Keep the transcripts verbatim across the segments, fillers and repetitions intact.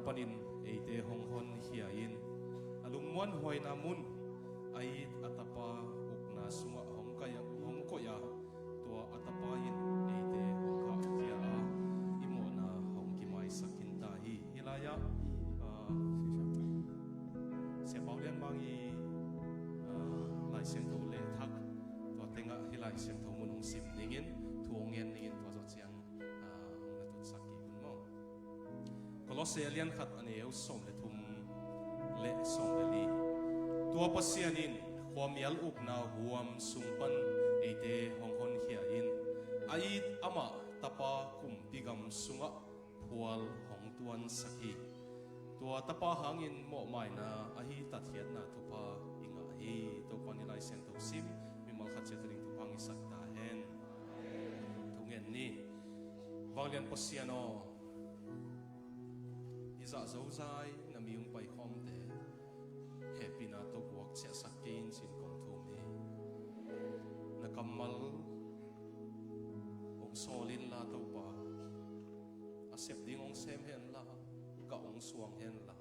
panin eite hong honkhia in, a lungmuanhuaina mun, a it a tapa ukna sungah hong kai a, hong koih a, tua a tapa in eite hong khahkhia a, i mawhna hong kimaisak khin ta hi. Hih lai-ah, ah, Sia Pau Lian Mang i, ah, Lai Siangtho leh thak, tua tengah hih Lai Siangtho mun hong sim dingin, thu hong ngen dingin, tua zawh ciang, ah, hong na tutsak kik un maw. Kolose a lian khat, a neu sawm le thum le sawm le li. Tua Pasian in khuamial ukna huam sung pan eite hong honkhia in, a it amah tapa kumpi gam sungah phual hong tuansak hi. Tua tapa hangin mawhmaina ahi tatkhiatna thupha i ngah hi. Topa in i Lai Siangtho sim, mimal khat ciat a ding thupha hong hisak ta hen. Thungen ni. Vanglian Pasian aw, i zah zozai na mi hong paikhawmte hehpihna tawh guak ciahsak kei in ci-in kong thum hi. Na kammal hong sawl inla Topa, a sep ding hong sem henla, gah hong suang henla,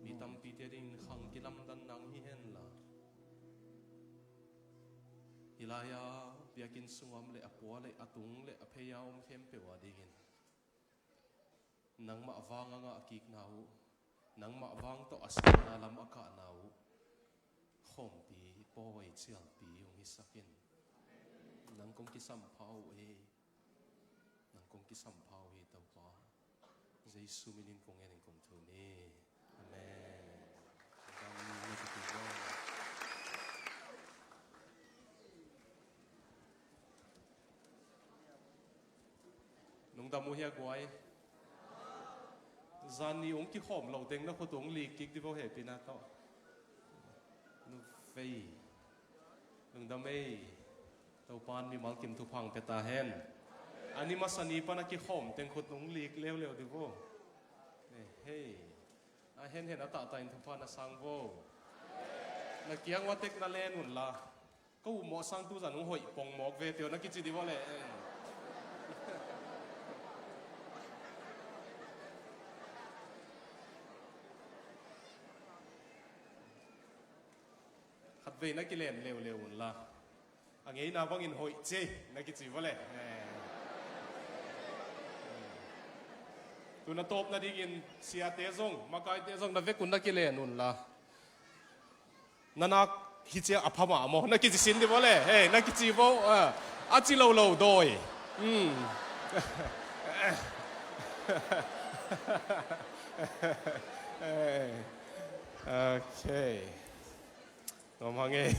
mi tampite dingin khang kilamdan nang hi henla, hih lai-a biakinn sungah om leh a pua leh a tung leh a phei-a om khempeuh a dingin nangmah vang a ngah kikna uh, nangmah vang tawh a sepna lam a kahna uh, khawmpi, pawi, cialpi hong hisak in. Nang kong kisampha uh hi. Nang kong kisampha uh hi Topa. Jesu minin kong ngen in kong thum hi. Amen. Lungdam uh hia guai. Zan ni hong kikhawm loh teng na khut hong lik kik di vo hehpihna tawh. Nu vei. Lungdam ei. Topa in mimal kim thupha hong pia ta hen. A ni masa ni pan a kikhawm teng khut hong lik leuleu di vo. Eh, hei. A henhen a tahtah in thupha na sang vo. Na kiang ua tek na len unla, ka uh mawh sang tuzan hong hoih pong mawk ve tio na kici di vo leh. Khatvei na kilen leuleu unla, a ngeina bangin hoih ci na kici vo leh. Eh. Tu na tawp nadingin siate zong, makaite zong na vek un na kilen unla, na nak hi cia a pha mah maw na kici sin di vo leh. Eh, na kici vo, ah, a ci lo lo dawi. Hmm. Eh. Okay. Ngam hang e.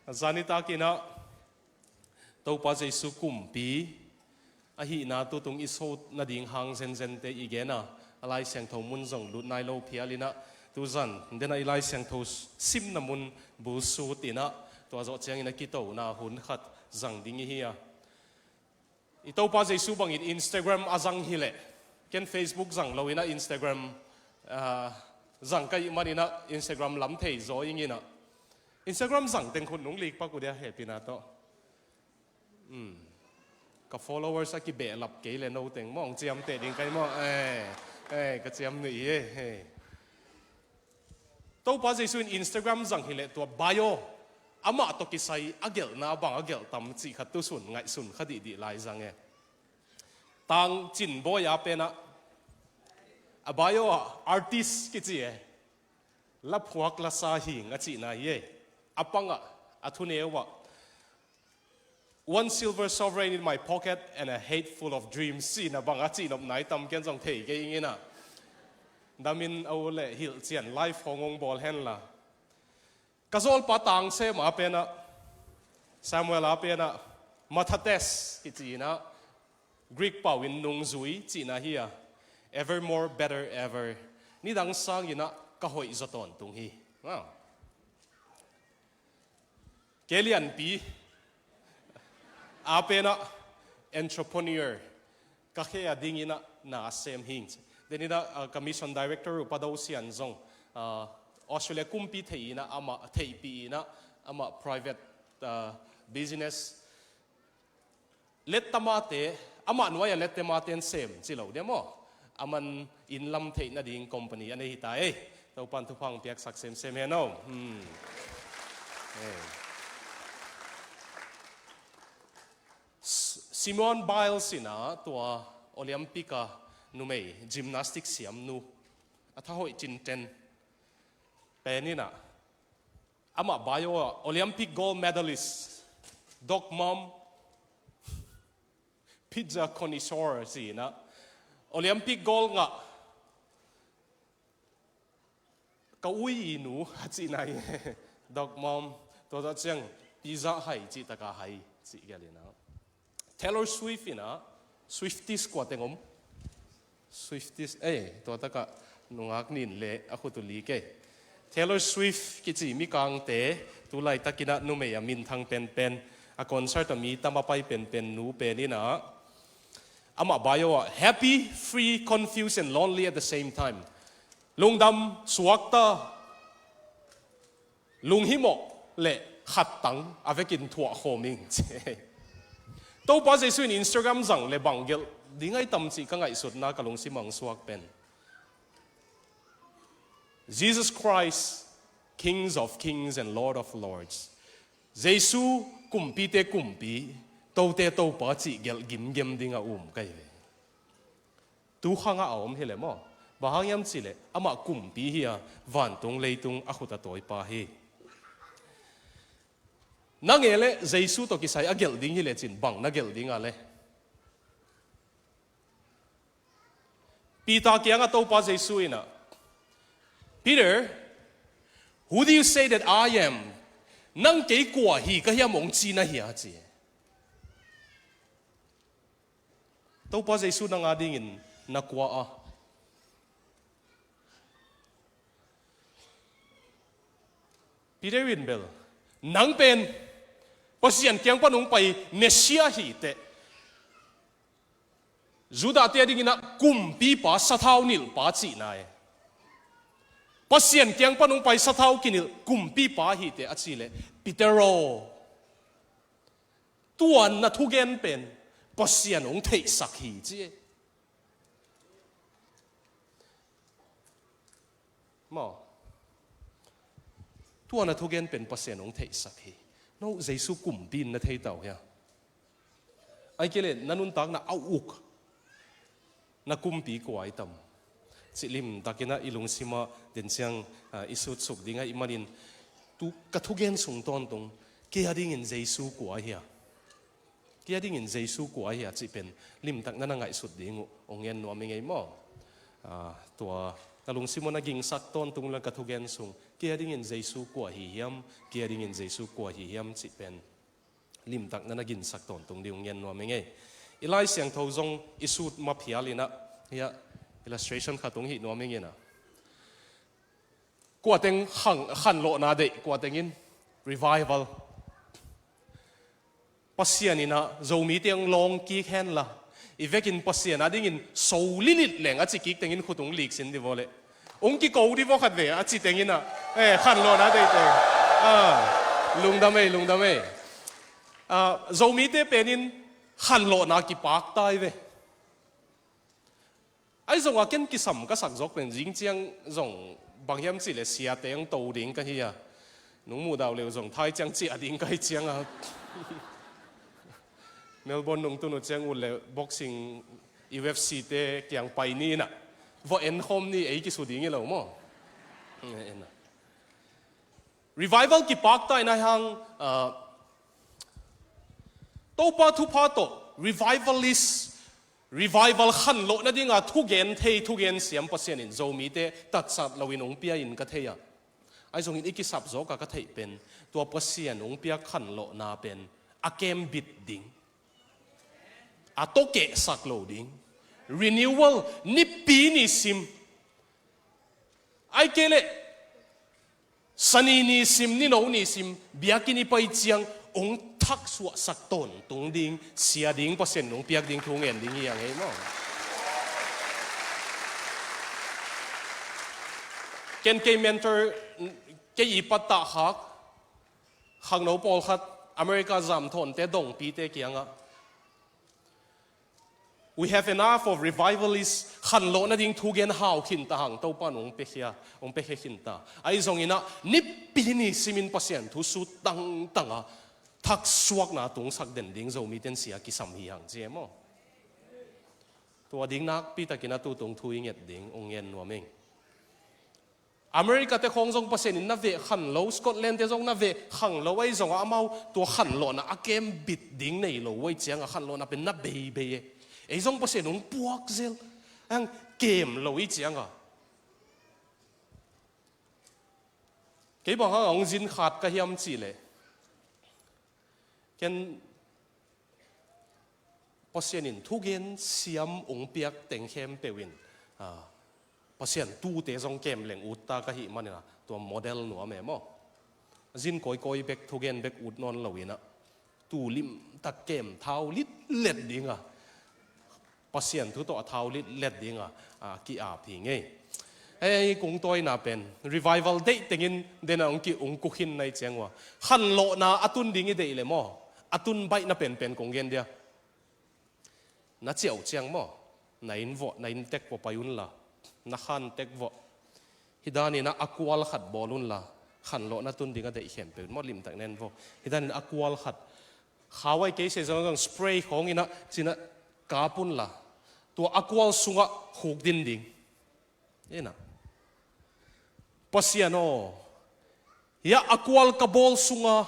A zan nitak in ah Topa Jesu kumpi ahihna tutung i so nading hang zenzente i gen a, a Lai Siangtho mun zong lut nai lo phial in ah, tuzan den a i Lai Siangtho simna mun bul sut in ah, tua zawh ciangin a kitona hun khat zang ding i hi a. I Topa Jesu bangin Instagram a zang hileh, ken Facebook zang lo in ah Instagram, ah, zang ka hih manin ah Instagram lam thei zaw ing in ah. Instagram zang teng khut nong lik pak uh dia hehpihna tawh. Hmm. Ka followers a kibehlap kei le no teng maw hong ciamteh ding ka hi maw? Eh, eh, ka ciam nuih hi, eh, eh. Topa Jesu in Instagram zang hileh tua bio, amah tawh kisai a gelhna bang a gelh tam cih khat tusun ngaihsun kha dihdih lai zang e. Tang Cin Bawi a pen ah, a bio ah artist kici e. La phuak la sa hing a cihna hi e. A pang ah, a thuneu ah, "One silver sovereign in my pocket and a head full of dreams," cihna bang a cihnopna i tam ken zong thei kei ing in ah. Damin a u le hilh cian live hong hong bawl henla. Ka zawlpa Tang Sem a pen ah, Samuel a pen ah, Mathates kici in ah, Greek pau in nungzui cihna hi a, evermore better ever. Nidang sangin ah ka hoih zaw tawntung hi. Wow. Kei Lianpi a pen ah entrepreneur, ka khe a dingin ah na a sem hing ci. Denin ah, ah, ka mission director uh Pa Do Sian zong, ah, Australia kumpi thei in ah amah theihpih in ah amah private, ah, business Lettamate Amah nuai a lette maten sem ci lo dia maw? Aman inn lam theih nading company a nei hi ta ei. Topan thupha hong piaksak semsem hen aw. Hmm. Ei. S-, Simone Biles in ah tua Olympic a numei gymnastic siamnu a thahoih cinten pen in ah amah bio ah Olympic gold medalist, dog mom, pizza connoisseur ci in ah Olympic gold ngah ka ui i nu a cihna hi. Dog mom, tua tawh ciang pizza hai cih taka hai cih gel in ah. Taylor Swift in ah, Swifties kua teng om? Swifties, ei, tua takah nungak nin le a khut uh lik ei. Taylor Swift kici mikangte tu laitakin ah numei a minthang penpen, a concert a mi tam a pai penpen nu pen in ah amah bio ah happy, free, confused and lonely at the same time. Lungdam, suakta, lunghimawh le khattang a vekin thuah khawm ing ci. Topa Jesuh in Instagram zang le bang gelh ding ai tam cih ka ngaihsutna ka lungsim ah hong suak pen Jesus Christ, Kings of Kings and Lord of Lords. Jesuh kumpite kumpi, tote topa cih gelh gimgem ding a um ka hi ve. Tu khang ah a om hi le maw? Bang hang hiam cih leh amah kumpi hi a, vantung leitung a khut a tawipa hi. Na ngei leh Jesuh tawh kisai a gelh ding hi lecin bang na gelh ding a le? Peter kiangah Topa Jesuh in ah, "Peter, who do you say that I am?" Nang kei kua hi ka hiam hong ci na hia ci. Topa Jesuh nang adingin na kua a? Peter in bel, "Nang pen Pasian kiang pan hong pai Messiah hi teh, Judah te adingin ah kumpipa, sathau nilhpa cihna e. Pasian kiang pan hong pai sathau kinilh kumpipa hi teh," a ci leh, Peter aw, tua na thugen pen Pasian hong theihsak hi ci e. Maw? Tua na thugen pen Pasian hong theihsak hi. No Jesuh kumpi in na thei ta uh hia? Ai kei leh na nuntakna a uk na kumpi kua i tam? Cih limtakin ah i lungsim ah den ciang, ah, i sutsuk ding ahih manin tu ka thugen sung tawntung kei adingin Jesuh kua hia? Kei adingin Jesuh kua hia cih pen limtak na na ngaihsut ding uh hong ngen nuam i ngei maw? Ah, tua na lungsim uh na gingsak tawntung la ka thugen sung, kei adingin Jesuh kua hi hiam? Kei adingin Jesuh kua hi hiam cih pen limtak na na ginsak tawntung ding hong ngen nuam i ngei. I Lai Siangtho zong i sut maphial in ah, hiah illustration khat hong hih nuam i ngei in ah. Kua teng khan, khanlawhna deih, kua teng in revival. Pasian in ah Zomite hong lawng kik hen la, i vekin Pasian adingin so lilit leng a ci kik teng in khut hong lik sin di vaw leh. Hong kiko di vaw khat ve a ci teng in ah, eh, khanlawhna deih teng. Ah, lungdam ei, lungdam ei. Ah, Zomite pen in khanlawhna kipak ta hi ve. Ahi zongah ken kisam ka sak zawk pen zing ciang zong bang hiam cih leh siate hong to ding ka hi a. Nong muh dau leh uh zong thai ciang ciah ding ka hi ciang a. Melbourne nong tun uh ciang ut leh boxing U F C te kiang pai ni in ah. Vaw en khawm ni ei kisu ding hi lo maw? En a. Revival kipak ta in ah hang, ah, Topa thupha tawh revivalist, revival khanlawh nadinga thugen thei, thugen siam Pasian in Zomite tatsat loin hong pia in ka thei a. Ahi zongin i kisap zawk a ka theih pen tua Pasian hong piak khanlawhna pen a kembit ding, a tawkehsak lo ding, renewal, nipi ni sim. Ai kei leh Sani ni sim, nino ni sim, biakinn i pai ciang hong thaksuahsak tawntung ding, sia ding, Pasian in hong piak ding thu ngen ding hi hang ei maw? Ken kei mentor, kei i pattah khak khangno pawlkhat America zamthawnte dongpite kiangah We have enough of revivalists, khanlawh nading thugen hau khinta hang Topa in hong piakhia, hong piakhia khinta. Ahi zongin ah, nipi ni simin Pasian thu sut tangtang a, thaksuakna tungsak den ding Zomite in sia kisam hi hang ci e maw. Tua ding nakpi takin a tutung thu i nget ding, hong ngen nuam ing. America te khawng zong Pasian in na veh khan lo, Scotland te zong na veh khan lo, ahi zongah amau tua khanlawhna a kem bit ding nei lo, ahi ciangah khanlawhna pen na beibei e. Ei zong Pasian hong puak zel, ang kem lo i ciangah. Kei bang hang a hong zin khat ka hiam cih leh, ken Pasian in thugen siam hong piak teng khempeuh in, ah, Pasian tute zong kem leng ut ta ka hih manin ah, tua model nuam e maw. Zin kawikawi bek, thugen bek ut nawn lo in ah, tu limtak kem thau litlet ding a, Pasian thu tawh a thau litlet ding a, a ki-ap hi ngei. Hei, kong tawina pen revival deih tengin den a hong ki, hong kukhin na hi ciang uh a, khanlawhna a tun ding i deih leh maw, a tun baihna penpen kong gen dia. Na ciah uh ciang maw, na inn vawh, na inn tek vawh pai unla, na khan tek vawh, hih danin ah a kual khat bawl unla, khanlawhna tun ding a deih khempeuh in maw, limtak na en vawh, hih danin ah a kual khat, khau ahi kei se zong zong spray khawng in ah ci-in ah kap unla, tua a kual sungah khukdin ding. Ina, Pasian aw, hiah a kual ka bawl sunga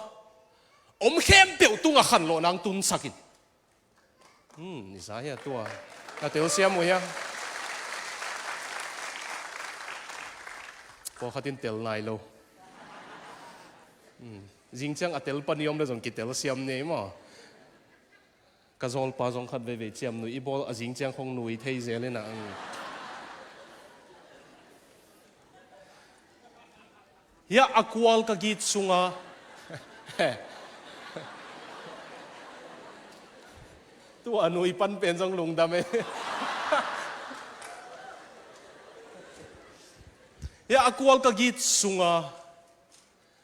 om khempeuh tungah khanlawhna hong tunsak in. Hmm, i za hia tua? Na telsiam uh hia? Pawlkhat in tel nai lo. Hmm, zing ciang a tel pan i om leh zong kitelsiam ni ei maw. Ka zawlpa zong khat veivei ciamnuih i bawl a, zing ciang khong nui thei zel in ah. Hiah a kual ka git sunga. Tua a nui pan pen zong lungdam e. Hiah a kual ka git sunga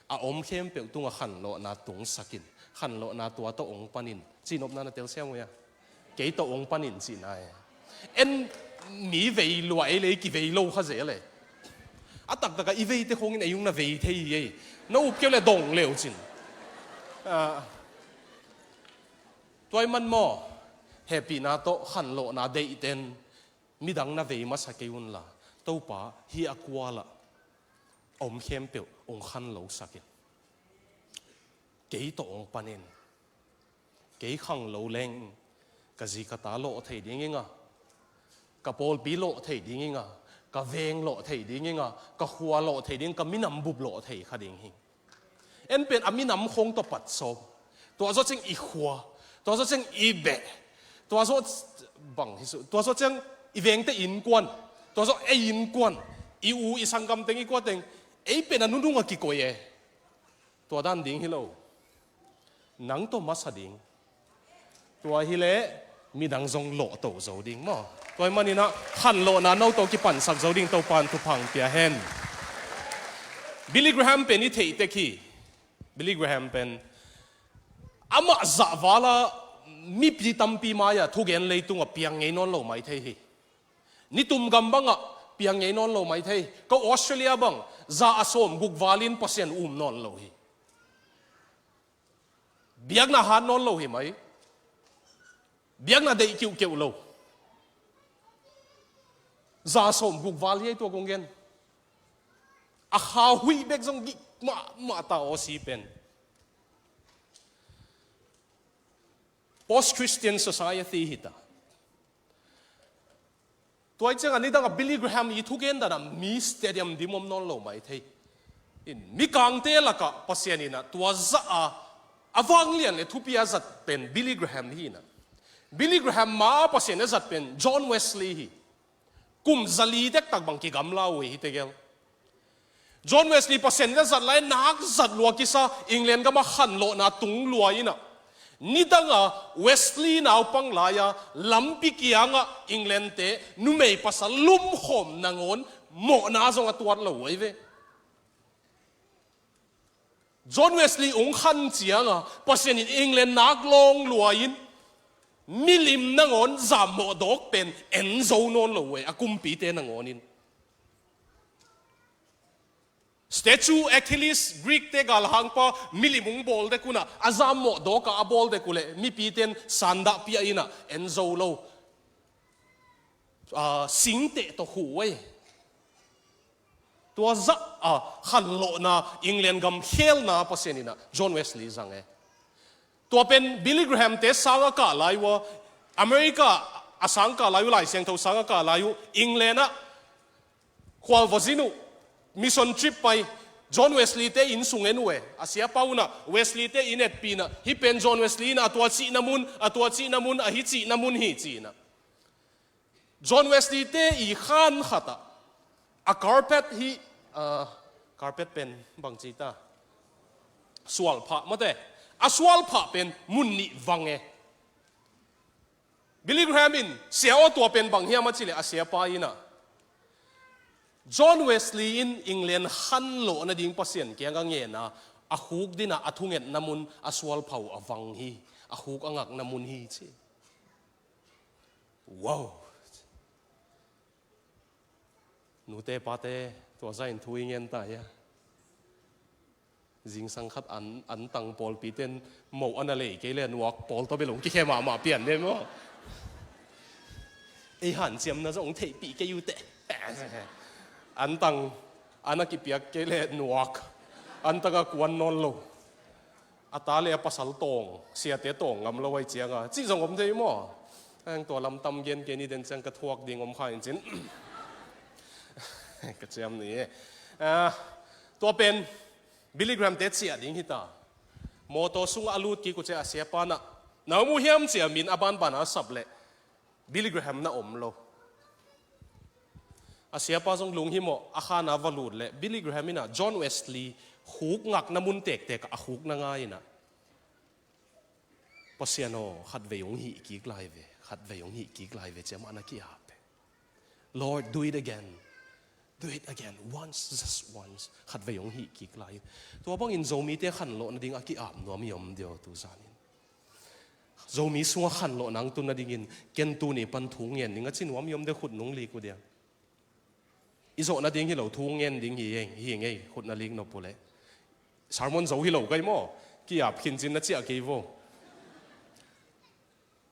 a om khempeuh tungah khanlawhna tungsak in, khanlawhna tua tawh hong pan in, ci nopna na telsiam uh hia? Kei tawh hong pan in cihna e. En, mi vei lua ei leh i kivei lo kha zel e. A taktak a i veite khawng in ei hong na vei thei hi ei. Na up kei uh leh dong le uh cin. Ah, tua ahih man maw, hehpihna tawh khanlawhna deihte in midang na vei masa kei unla, Topa, hih a kual ah a om khempeuh hong khanlosak in. Kei tawh hong pan in. Kei khanglo leng ka zi ka ta lawh thei ding ing a, ka pawlpi lawh thei ding ing a, ka veng lawh thei ding ing a, ka khua lawh thei ding, ka minam bup lawh thei kha ding hi. En pen a minam khawng tawh pat sawm. Tua zawh ciang i khua, tua zawh ciang i beh, tua zawh bang hi su, tua zawh ciang i vengte innkuan, tua zawh ei innkuan, i u i sanggam teng, i kua teng, ei pen a nunung a kikoih e. Tua dan ding hi lo. Nang tawh masa ding. Tua hi leh midang zong lawhto zo ding maw. Tua ahih manin ah khanlawhna no tawh kipansak zo ding Topa in thupha hong pia hen. Billy Graham pen i theih tek hi. Billy Graham pen amah zahval a mipi tampi mai-ah thugen leitungah piang ngei nawn lo mai thei hi. Nitum gam bangah piang ngei nawn lo mai thei. Ko Australia bang za a sawm guk valin Pasian um nawn lo hi. Biakna hat nawn lo hi mai. Biakna deih kiuhkeuh lo. Za sawm guk val hi ei tua kong gen. A kha huih bek zong gik mahmah ta aw si pen. Post-Christian society hi ta. Tua ahih ciangin nidang a Billy Graham i thugen dan a mi stadium dim om nawn lo mai thei. In, mikangte lakah Pasian in ah tua zah a, a vanglian le thupi a zat pen Billy Graham hi in ah. Billy Graham ma Pasian a zat pen John Wesley hi. Kum zali dektak bang kigamla uh hi tegel. John Wesley Pasian in a zat lai nak zat lua kisa, England gam a khanlawhna tung lua in ah. Nidang a Wesley naupang lai a lampi kiangah England te numei pasal lumkhawm nangawn mawhna zong a tuat lo uh ahi ve. John Wesley hong khan ciang a Pasian in England nak lawng lua in Milim nangawn zammawh dawk pen en zo nawn lo uh e, a kumpite nangawnin. Statue Achilles, Greek-te galhangpa milim hong bawl dek unah a zammawh dawkah a bawl dek uhleh mipite in sandah piah inah en zo lo. Ah, singteh tawh khuh uh e. Tua zah a khanlawhna England gam khelna Pasian inah John Wesley zang e. Tua pen Billy Graham-te sang a kah lai uh a, America a sang kah lai uh, Lai Siangtho sang a kah lai uh England ah khualvazin uh mission trip pai, John Wesley-te inn sung en uh e. A siapa unah Wesley-te inn etpih inah, hih pen John Wesley inah a tua cihna mun, a tua cihna mun, ahi cihna mun hi ci inah. John Wesley-te i khan khatah a carpet hi, ah, carpet pen bangci ta, sualphah mate, a sualphah pen mun nih vang e. Billy Graham in, "Sia aw, tua pen bang hiam?" a cih leh a siapa inah, "John Wesley in England khanlawh nading Pasian kiangah ngen a, a khuk dinah a thungetna mun a sualphah uh a vang hi, a khuk a ngakna mun hi," ci. Wow! Nute pate, tua zah in thu i ngen ta hia? Zingsang khat an, antang pawlpite in moh a na lei kei le nuak pawl tawh bel hong kikhe mahmah pian den maw? Ei hanciamna zong hong theihpih kei uh teh. Antang a na kipiak kei le nuak, antang a kuan nawn lo. A ta le a pasal tawng, siate tawng ngam lo ahih cianga cih zong om thei maw? Ang tua lam tam gen kei ni, den ciang ka thuak ding om kha in cin. Ka ciam ni e. Ah, tua pen Billy Graham-te ciah ding hita. Mawtaw sungah a lut kik uh ciah a siapa inah, "Na om uh hiam?" ci-a min a banban a sap leh Billy Graham na om lo. A siapa zong lunghimawh a khan a va lut leh Billy Graham inah John Wesley khuk ngakna mun tektek a khuk na ngai inah, "Pasian aw, khatvei hong hih kik lai ve, khatvei hong hih kik lai ve," ci-a amah na ki-ap e. "Lord, do it again. Do it again. Once, just once. Khatvei hong hih kik lai." Tua bangin Zomite khanlawh nading a ki-ap nuam i om diaw tu zanin? Zomi sungah khanlawh nang tun nadingin ken tuni pan thu ngen ning a ci nuam i om diaw, khut nung lik uh diaw? I zawh nading hi lo, thu ngen ding hi eng, hi ngei, khut na lik nop uh leh. Sermon zo hi lo kai maw? Ki-ap khin cin na ciah kei vo.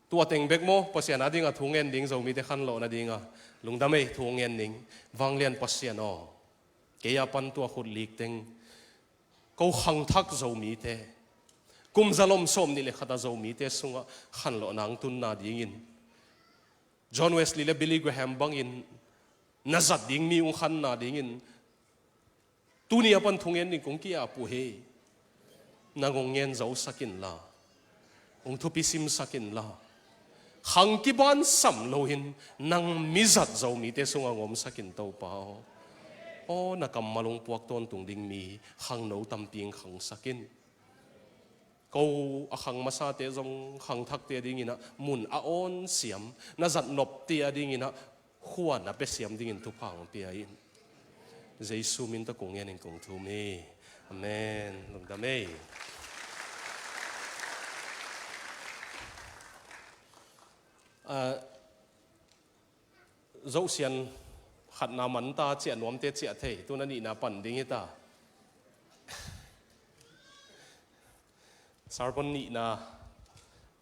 Tua teng bek maw, Pasian a dingah thu ngen ding, Zomite khanlawh nadinga? Lungdam ei, thu ngen ning. Vanglian Pasian aw, kei a pan tua khut lik teng ko khangthak Zomite, kum zalom sawm nih le khat a Zomite sungah khanlawh nang tunna dingin, John Wesley le Billy Graham bangin na zat ding mi hong khanna dingin, tuni a pan thungen ding kong ki-ap uh hi. Nang hong ngen zosak inla, hong thupi simsak inla, khang kibansam loin nang mizat Zomite sungah hong omsak in, Topa aw. Aw, na kammal hong puak tawntung ding mi khangno tampi hong khangsak in. Ko a khang masate zong khangthakte dinginah mun a awn siam, na zat nopte a dinginah khua na pia siam dingin thupha hong pia in. Jesu min tawh kong ngenin kong thum hi. Amen. Lungdam ei. Ah, Zohsian khatna manta ciah nuamte ciah thei, tuna nihna pan ding hita. Sermon nihna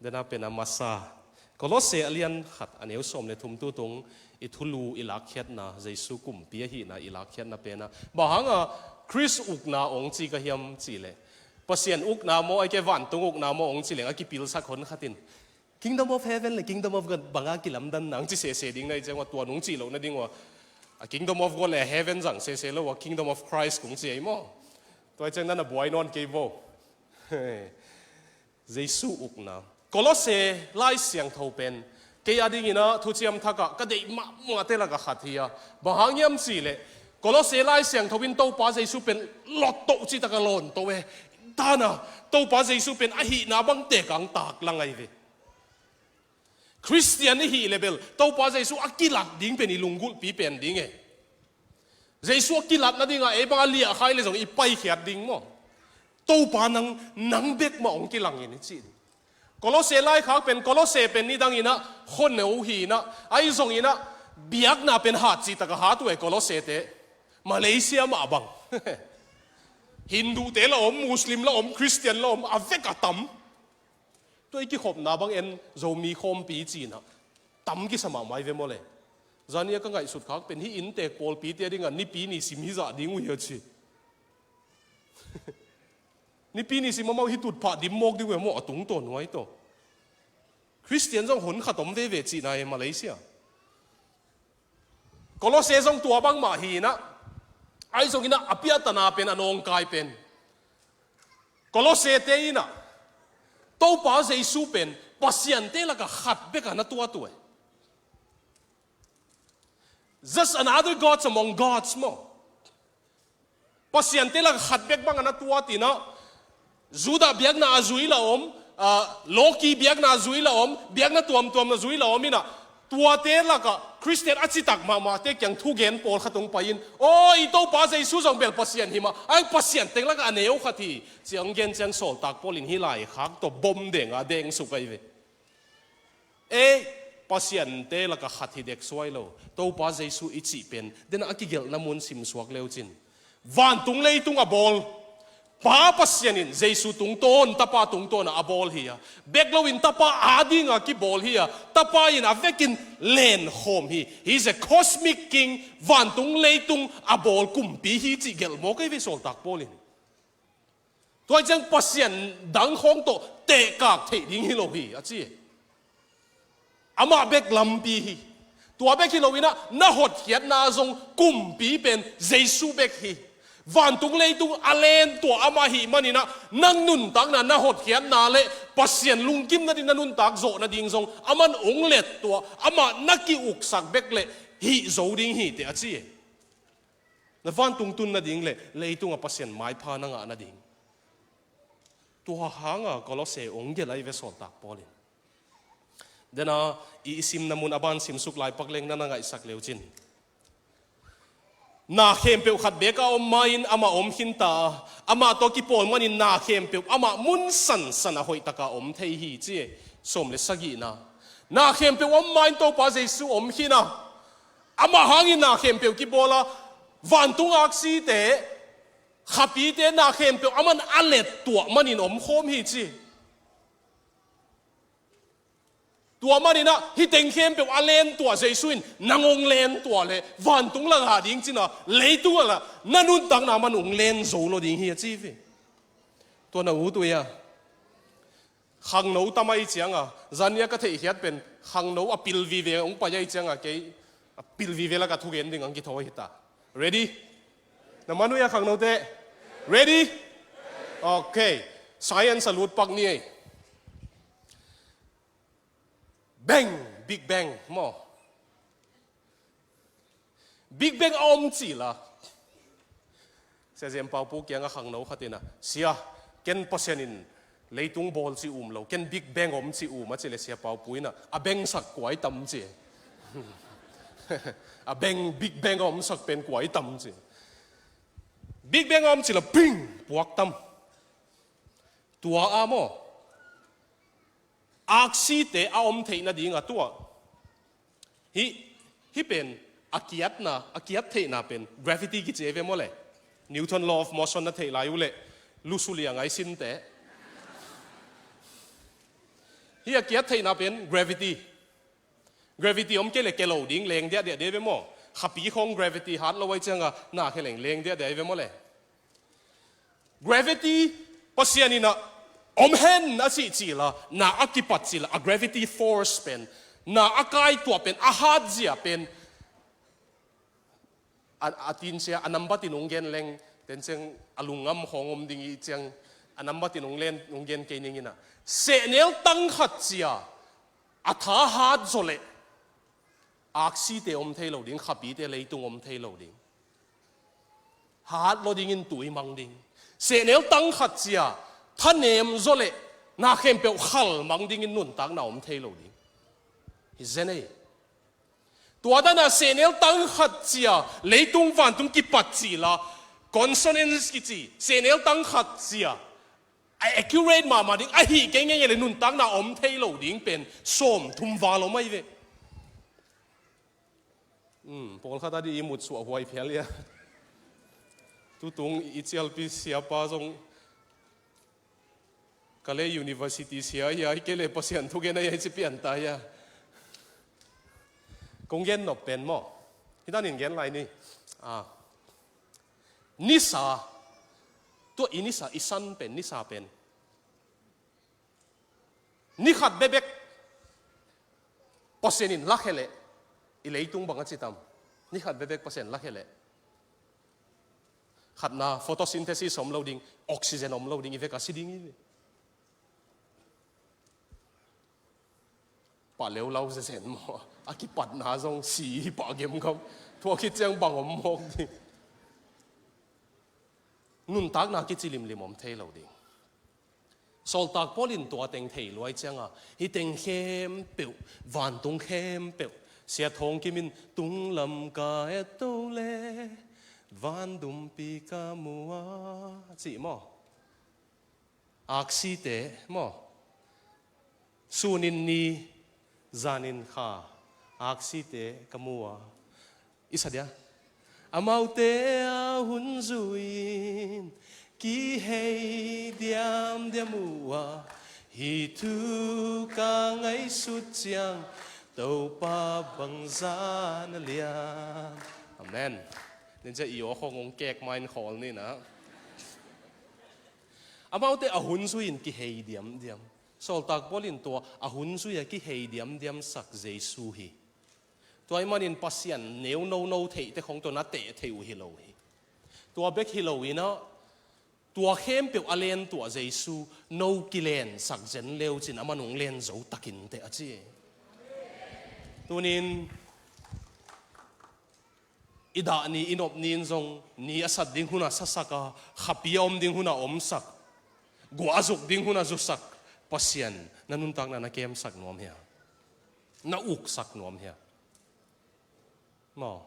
dena pena masa, Kolose a lian khat a neu sawm le thum, tutung i thulu i lakkhiatna, Jesu kumpi ahihna i lakkhiatna pena. Bang hanga Khrist ukna ong ci ka hiam cihleh, Pasian ukna maw, aike vantung ukna maw ong cileng a kipilsak hon khatin Kingdom of Heaven le Kingdom of God banga kilamdanna ang ci sese ding na hi ciang ua, tua nung cih loh nading ua, a Kingdom of God le a Heaven zang sese lo ua, Kingdom of Christ kung ci ei maw? Tua hi ciang nana buai nawn kei vo. Jesu ukna. Kolose Lai Siangtho pen kei a dinginah thuciam thakah ka deih mahmahte lakah khat hi a. Bang hang hiam cihleh, Kolose Lai Siangtho in Topa Jesu pen lottoh citaka lawntoh e. Dana Topa Jesu pen ahihna bangte kang taklang ahi ve. Khristian i hih le bel Topa Jesu a kilat ding pen i lunggulhpi pen ding e. Jesu a kilat nadinga ei banga liahkhai le zong i paikhiat ding maw? Topa nang, nang bek mah hong kilangin i cih ding. Kolose laikhak pen, Kolose pen nidang inah khoneu hi inah, ahi zong inah biakna pen hat cihtak a hat uh e Kolosete. Malaysia mah bang. Hindu te la om, Muslim la om, Christian la om, a vek a tam. Tua i kikhopna bang en Zomi khawmpi cinah tam kisa mahmah i ve maw le. Zani a ka ngaihsut khak pen hih inntek pawlpite a dingah Nipi ni sim hi zah ding uh hi a ci. Nipi ni sim amau hi tutphah dim mawk ding uh hi maw a tungtawn huai tawh. Christian zong hon khat om veve cihna e Malaysia. Kolose zong tua bangmah hi inah, ahi zong inah a piahtana pen a nawngkai pen Kolosete inah Topa Jesu pen pasiante lakah khat bekah na tuat uh e. Just another gods among gods maw. Pasiante lakah khat bek bangah na tuat inah, Judah biakna a zui la om, ah, Loki biakna a zui la om, biakna tuamtuam a zui la om inah, tuate lakah Christian a citak mahmahte kiang thugen pawlkhat hong pai in, aw, i Topa Jesu zong bel Pasian hi mah, a pasian teng lakah a neu khat hi, ci-a hong gen ciang sawltak Paul in hih laikhak tawh bom denga dengsuk ahi ve. Ei, pasiante lakah khat hi dek suai lo. Topa Jesu i cih pen, denah a kigelhna mun simsuak leucin. Vantung leitung a bawl Pa Pasian in Jesu tungtawn, Tapa tungtawn a bawl hi a. Bek loin Tapa adinga kibawl hi a. Tapa in a vekin lenkhawm hi. He is a cosmic king, vantung leitung a bawl kumpi hi cih gelh mawk ei ve sawltak Paul in. Tua ciang pasian dang khawng tawh tehkak theih ding hi lo hi, a ci. Amah bek lampi hi. Tua bek hi lo inah, na hotkhiatna zong kumpi pen Jesu bek hi. Vantung leitung a lentuah amah hi maninah, nang nuntakna na hotkhiatna le pasian lungkim nading na nuntak zawh nading zong aman ong lettuah, amah na ki-uksak bek le hih zo ding hi teh, a ci. Na vantung tun nading le leitungah Pasian maipha na ngah nading. Tua hanga Kolose ong gelh ahi ve sawltak Paul in. Dena i, i simna mun a ban simsuk laipak leng na na ngaihsak leucin. Na khempeuh khat bek a om ma-in amah om khinta, amah tawh kipawl manin na khempeuh amah mun sansan a hoihtaka om thei hi ci. Sawm le sagihna. Na khempeuh om ma-in Topa Jesu om khin a, amah hangin na khempeuh kibawl a, vantung aksite, khapite na khempeuh aman a lettuah manin omkhawm hi ci. Tua maninah hih teng khempeuh a lentuah Jesu in nang ong lentuah le vantung langah ding cina leitung alah na nuntakna man ong len zo lo ding hi a ci ve. Tua na ut uh ia. Khangno tam ahi cianga, zania ka theihkhiat pen khangno a pil vive ong pai ahi cianga kei a pil vive laka thugen ding ang kithawi hita. Ready? Na man uh ia khangnote? Ready? Okay. Science a lutpak ni ei. Bang! Big Bang maw? Big Bang a om cila. Sia Zem Paupu kianga khangno khatina, sia, ken Pasian in leitung bawl ci um lo, ken Big Bang om ci um a cile Sia Paupu ina a bengsak kuai tam ci. A beng, Big Bang a omsak pen kuai tam ci. Big Bang a om cila ping puak tam. Tua a maw? Aksite a om theihna dinga tua. Hih, hih pen a kiatna, a kiat theihna pen gravity kici ei ve maw le. Newton law of motion na theih lai uh le lusu liang ai sinte. Hih a kiat theihna pen gravity. Gravity om kei le ke lo ding leng diahdiah dei ve maw. Khapi khawng gravity hat lo ai cianga na khe leng leng diahdiah ai ve maw le. Gravity Pasian ina om hen a cih cila, na a kipat cila, a gravity force pen, na a kaituah pen, a hatzia pen, a, a tinsia a nambat in ong gen leng tenceng a lungngam khawng om ding i ciang a nambat in ong len ong gen kei ning ina. Sehnel tang khat cia a tha hat zaw leh aksite om thei lo ding, khapite leitung om thei lo ding. Hat lo dingin tui mang ding. Sehnel tang khat cia thanem zaw leh na khempeuh khal mang dingin nuntakna om thei lo ding. Hi zen ei. Tua dana sehnel tang khat cia leitung vantung kipat cila, consonance kici, sehnel tang khat cia A accurate mahmah ding, ahi kei ngeingei le nuntakna om thei lo ding pen sawmthum val om ahi ve. Hmm, pawlkhat a dih i mutsuah huai phial ia. Tutung i cialpi siapa zong Kalay University sia ia, i kei le Pasian thugen a ia, i ci pian ta ia. Kong gen nop pen maw, hih danin gen lai ni. Ah. Nisa, tua i nisa, i san pen, nisa pen. Ni khat bekbek Pasian in lakhia leh, i leitung bang a ci tam. Ni khat bekbek Pasian lakhia leh. Khatna, photosynthesis om lo ding, oxygen om lo ding, i vek a si ding i ve. Pah leuleu zezen maw, a kipatna zong si hi pah gemgam. Tua khit ciang bang om mawk ding. Nuntakna kici limlim om thei lo ding. Sawltak Paul in tua teng thei luai cianga, hih teng khempeuh, vantung khempeuh, Sia Thawng Kim in tunglam ka et to le, van dumpi ka mu a, cih maw? Aksite maw? Sunin ni, zanin kha, aksite ka mu a. I sa dia. Amaute a hun zui-in kihei diamdiam uh a, hih thu ka ngaihsut ciang Topa bangzah na lian. Amen. Nen cia i aw khong ong kek main khawl ni na. Amaute a hun zui-in kihei diamdiam. Sawltak Paul in tua a hun zui a kihei diamdiam sak Jesu hi. Tua ahih manin Pasian neu nono theihte khong tua na teh thei uh hi lo hi. Tua bek hi lo in ah, tua khempeuh a lentuah Jesu no kilensak zen leucin amah nung len zo takin teh a ci. Tunin i dah ni, i nop ni in zong ni a sat ding hunah sasak a, khapi a om ding hunah omsak, guah a zuk ding hunah zusak Pasian na nuntakna na kemsak nuam hia? Na uksak nuam hia? Maw?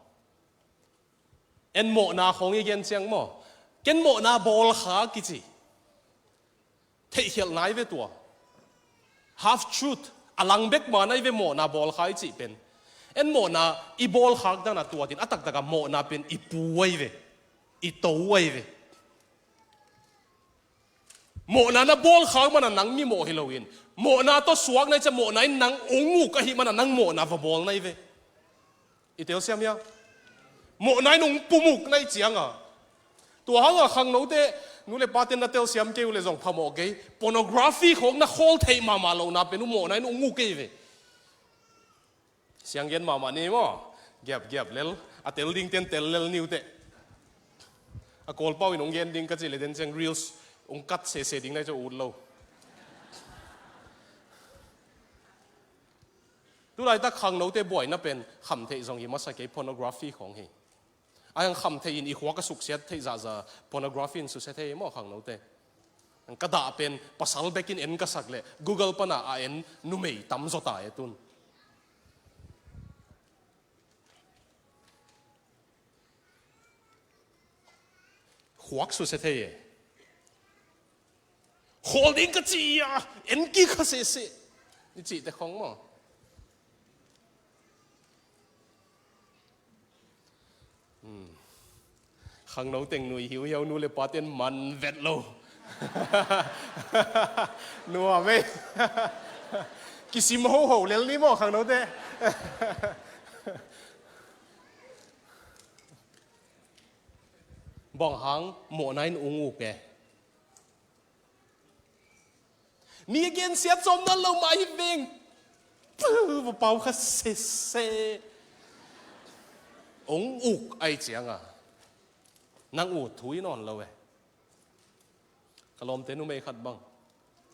En mawhna khawng i gen ciang maw? Ken mawhna bawlkha kici theihkhelh nai ve tua. Half truth, a lang bek ma nai ve mawhna bawlkha i cih pen. En mawhna i bawlkhak dana tuatin a taktak a mawhna pen i pu ai ve, i to ai ve. Mawhna na bawlkhak mana nang mimawh hi loin, mawhna tawh suak nai cia mawhna in nang ong uk ahih mana nang mawhna va bawl nai ve. I telsiam hia? Mawhna in ong pumuk nai cianga. Tua hanga khangnote, nu le paten na telsiam kei uh le zong phamawh kei. Pornography khawng na khawl theih mahmah lohna pen uh mawhna in ong uk kei ve. Siang gen mahmah ni maw? Giap giap lel. A tel ding ten tel lel niute. A Kawlpau in ong gen ding ka cih le den ciang reels ong kat sese ding nai cu ut lo. Tulaitak khangnote buaina pen khamtheih zong hi masa kei, pornography khawng hi. A hiang khamtheih in i khuak a suksiat theih zahzah pornography in susia thei maw khangnote? Ka dah pen pasal bekin en ka sak leh Google pana a en numei tam zaw ta e tun. Khuak susia thei e. Khawl ding ka ci a, en kik kha sehseh. I cihte khong maw? Hmm. Khangno teng nui hiuhiau nu le paten man vet lo. Nuam ei. Kisim hoho lel ni maw khangnote. Bang hang mawhna in ung uk e. Mi a gensiat sawm nan lo mah hi veng. Puh, va pau kha sese. Ong uk ai cianga nang ut thu i nawn lo e. Ka lawmte numei khat bang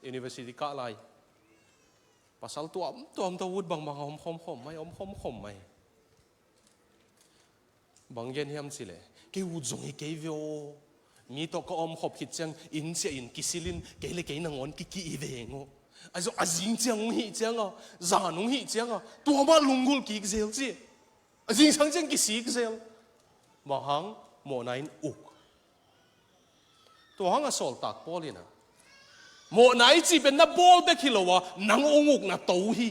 university kah lai. Pasal tuam tuam tawh ut bangbang a om khawmkhawm mai, om khawmkhawm mai. Bang gen hiam cileh, kei ut zong hi kei ve aw. Mi tawh ka om khop khit ciang inn ciah in kisilin kei le kei nangawn kikih hi veng aw. A zong a zing ciang ung hih cianga, zan ung hih cianga tua mah lunggulh kik zel ci. A zingsang ciang kisik zel. Bang hang mawhna in uk. Tua hanga sawltak Paul in a, Mawhna i cih pen na bawl bek hi lo a, nang hong ukna to hi.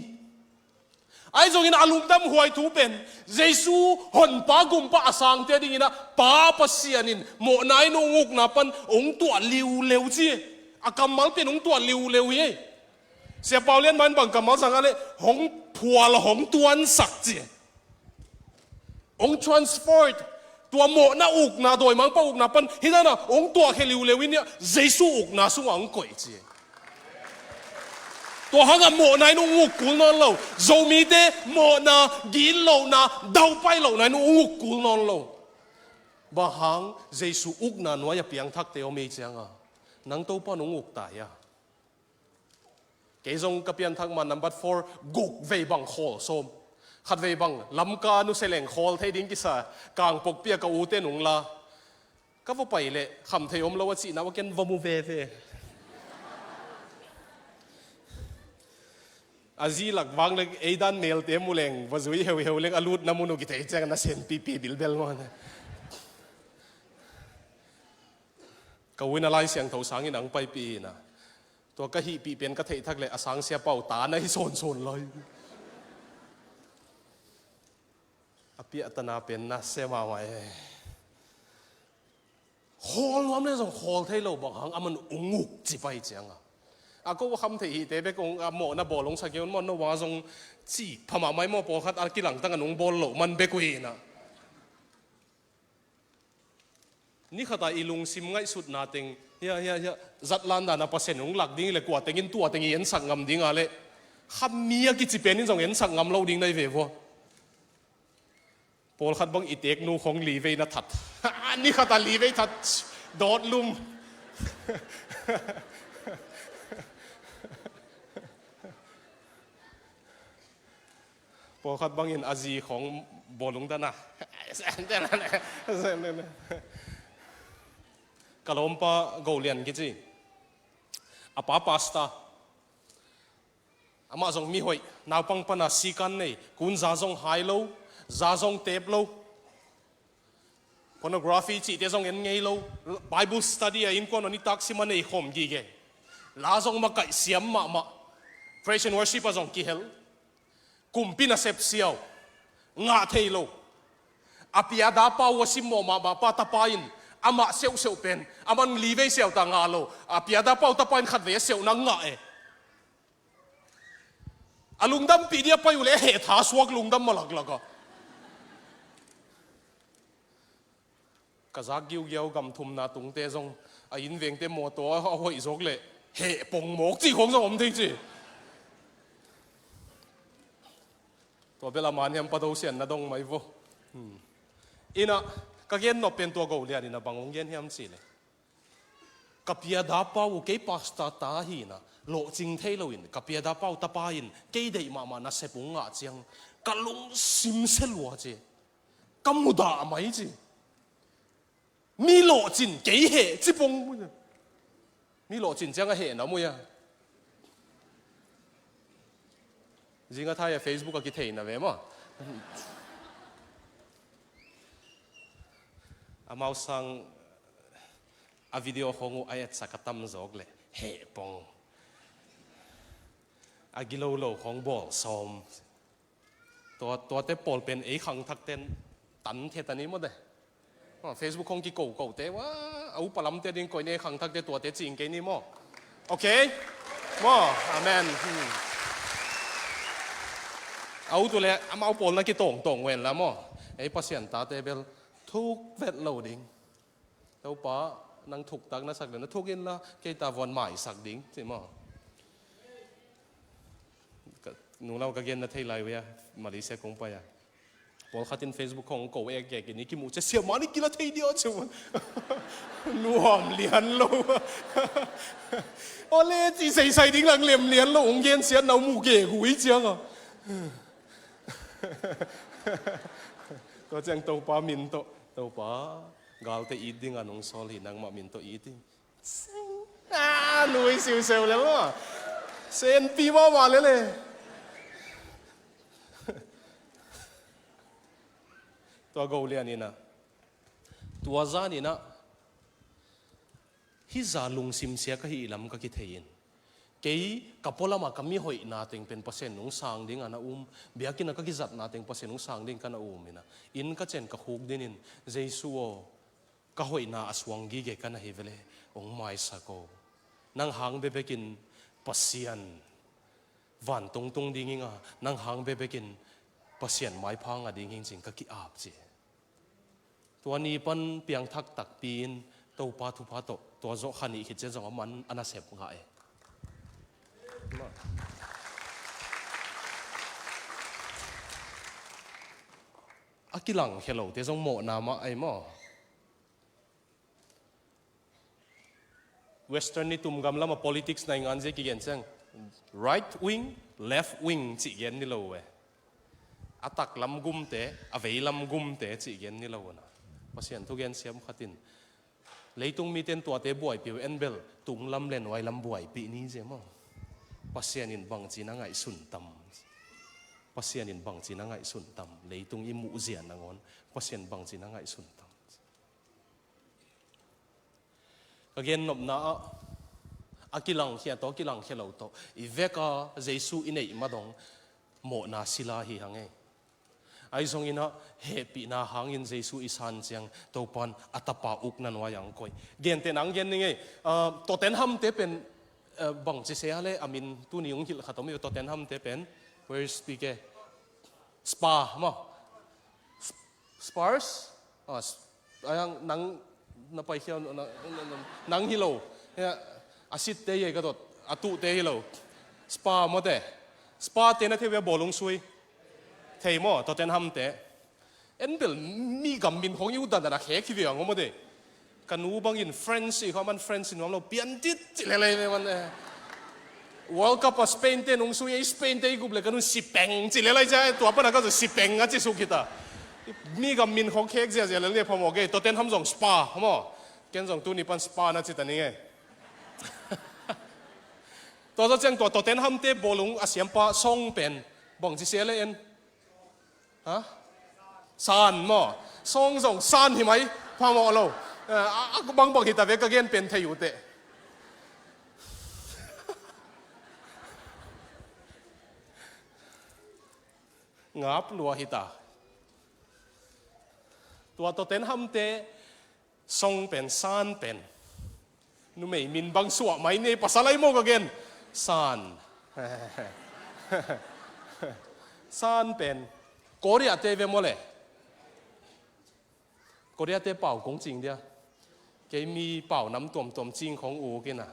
Ahi zongin a lungdam huai thu pen, Jesu honpa gumpa a sangte dingin a Pa Pasian in mawhna in hong ukna pan hong tuah liuleu ci. A kammal pen hong tuah liuleu hi. Sia Pau Lian mah in bang kammal sang a leh, hong phual, hong tuansak ci. Hong transferred. Tua mawhna ukna, dawimangpa ukna pan, hi dan a hong tuahkhia liuleu in, Jesu ukna sungah hong koih ci. Tua hangah mawhna in hong uk kul nawn lo. Zomite mawhna, gitlohna, daupai lohna in hong uk kul nawn lo. Bang hang? Jesu ukna nuai a piangthakte om ei cianga, nang Topa in hong uk ta hia? Kei zong ka pianthak ma number four, guk vei bang khawl sawm. Khat vei bang Lamka nusia leng khawl thei ding kisa, Kangpokpi a ka ute nung la. Ka va pai leh kham thei om lo a cihna va ken va mu veve. A zi lak vang leng ei dan nelte mu leng va zui heuheu leng a lutna mun uh kithei ciang na sen pipi bilbel maw. Ka u in a Lai Siangtho sangin ang paipih hi na. Tua ka hihpih pen ka theih thak leh a sang Sia Pau ta na hi sawnsawn lai. A piahtana pen na sia mahmah e. Khawl nuam le zong khawl thei lo bang hang, aman ung uk ci pai cianga. A ko a kham thei hihte bek ung a mawhna bawl ung sak un maw, no bang a zong ci pha mahmah i maw, pawlkhat a kilangtang a nung bawl loh man bek uh hi na. Ni khata i lungsim ngaihsutna teng, hia, hia, hia, zatlan dana Pasian hong lak ding le kua tengin tua teng i ensak ngam ding a leh, kha mi a kici pen in zong ensak ngam lo ding na hi ve vua. Pawlkhat bang i teknu khong livei na that. Ni khata livei that. Dawt lum. Pawlkhat bangin a zi khong bawlung dana. Ka lawmpa Go Lian kici. A pa pasta. Amah zong mihoih, naupang pana sikan nei, kun za zong hai lo, za zong tep lo. Pornography cihte zong en ngei lo. Bible study a innkuan a nitak sim a nei khawm gige. La zong makaih siam mahmah. Praise and worship a zong kihel. Kumpi nasep siau. Ngah thei lo. A piada pau a simmawh mahmah pa tapa in amah seuhseuh pen, aman livei siauta ngah lo. A piada pau tapa in khatvei a seuhna ngah e. A lungdampih dia pai uh leh a heh tha suak lungdam mah laklak a. Ka zak giugiau gam thumna tungte zong a innvengte mawtaw a hoih zawk leh heh pong mawk cih khong zong om thei ci. Tua bel a man hiam, pa do sian na dong mai vo. Hmm. Inah ka gen nop pen tua Go Lian inah bang hong gen hiam cih leh, ka piada pau uh kei pasta ta hi na, lawhcing thei loin ka piada pau tapa in kei deih mahmah nasep hong ngah ciang ka lungsim sia lua ci. Ka mudah mai ci. Mi lawhcin kei heh ci pong. Mi lawhcin ciang a heh na mu ia. Zinga thai a Facebook a kithei na ve maw. Amau sang a video khong uh a etsak a tam zawk leh heh pong. A gilo lo khong bawl sawm. Tua, tuate pawl pen ei khangthakten tan thei ta ni maw de. Ah, Facebook khong kiko kote, wa, a upa lamte ding koih ni, khangthakte tuate cing kei ni maw. Okay? Maw, amen. Hmm. A ut uh leh amau pawl na kitawngtawng ven la maw. Ei Pasian tate bel thuk vet lo ding. Topa, nang thuktak na sak le na thuk inla, kei ta vuan maisak ding ci maw. Ka, nung lau ka gen na thei lai uh ia, Malaysia kong pai a. Pawlkhat in Facebook khong ko ek ek in i kimuh ciang siamah ni kila thei dia ci maw. Nuam lian lo. Ole ci seisai ding lang lem lian lo, hong gensiatna uh mu gegu hi ciang a. Tua ciang Topa min tawh, Topa, galte it ding a nong sawl hi, nangmah min tawh it ding. Seng. Ah, lui siuseu lel maw. Senpi mahmah lel e. Tua Go Lian inah, tua zan inah, hih zah lungsim sia ka hih lam ka kithei in, Kei ka pualamah ka mihoihna teng pen Pasian nungsang ding a na um, biakinn a ka kizatna teng Pasian nungsang ding ka na um inah, inn ka cian ka khuk dinin, Jesu aw, ka hoihna a suang gige ka na hi vele, hong maisak aw. Nang hang bekbekin Pasian vantung tung ding hi nga, nang hang bekbekin Pasian maipha ngah ding hi cin ka ki-ap ci. Tua ni pan piangthak takpi in Topa thupha tawh tua zawh kha nih khit cian zong a man a nasep ngah e. A kilangkhia lote zong mawhna mah ahi maw? Western nitum gam lamah politics naingan zia kigen ciang right wing, left wing cih gen ni lo e. A taklam gumte, a veilam gumte cih gen ni lo na. Pasian thugen siam khatin leitung miten tuate buaipih uh en bel tunglam le nuailam buaipih ni zia maw? Pasian in bangci na ngaihsun tam? Pasian in bangci na ngaihsun tam? Leitung i muhzia nangawn Pasian bangci na ngaihsun tam? Ka gennopna ah a kilangkhia tawh, a kilangkhia lo tawh i veka Jesu i neih madong mawhna sila hi hang e. Ahi zongin ah hehpihna hangin Jesu i san ciang Topan a tapa ukna nuai ang koih. Gente nang gen ning e. Ah, Tottenham te pen, ah, bangci se a le a min tuni hong hilh khat om hi. Tottenham te pen, where is P K? Spa maw? Spurs? Ah, s-, ayang nang na paikhia, na, na, na, nang hi lo. Ya, a sitte hi ka dot, a tuhte hi lo. Spa mawte. Spa te na thei ve bawlung sui. Thei maw, Tottenham te. En bel mi gam min khong i uh dandan a khek hi ve ang mawte. Ka nu bangin French i kha man French i nuam lo, pian tit ci lelei ve man e. World Cup a Spain te nung sui, Spain te i gup le ka nun sipeng ci lelei cia, tua pana ka zu sipeng a ci suk hita. Mi gam min khong khek ziazia lel ne phamawh kei, Tottenham zong Spa maw? Ken zong tuni pan Spa na ci ta ning e. Tua zaw ciang tua Tottenham te bawlung a siampa Song pen bangci sia le en? Ha? San maw? Song zong san hi mai, phamawh lo. Eh, a, a bangbang hita ve ka gen pen thei uh teh. Ngap lua hita. Tua Tottenham te Song pen, San pen. Numei min bang suah mai ni, pasal ai maw ka gen. San. San pen. Korea te ve maw le. Korea te pau kong cing dia. Kei mi pau nam tuamtuam cing khong uk ina.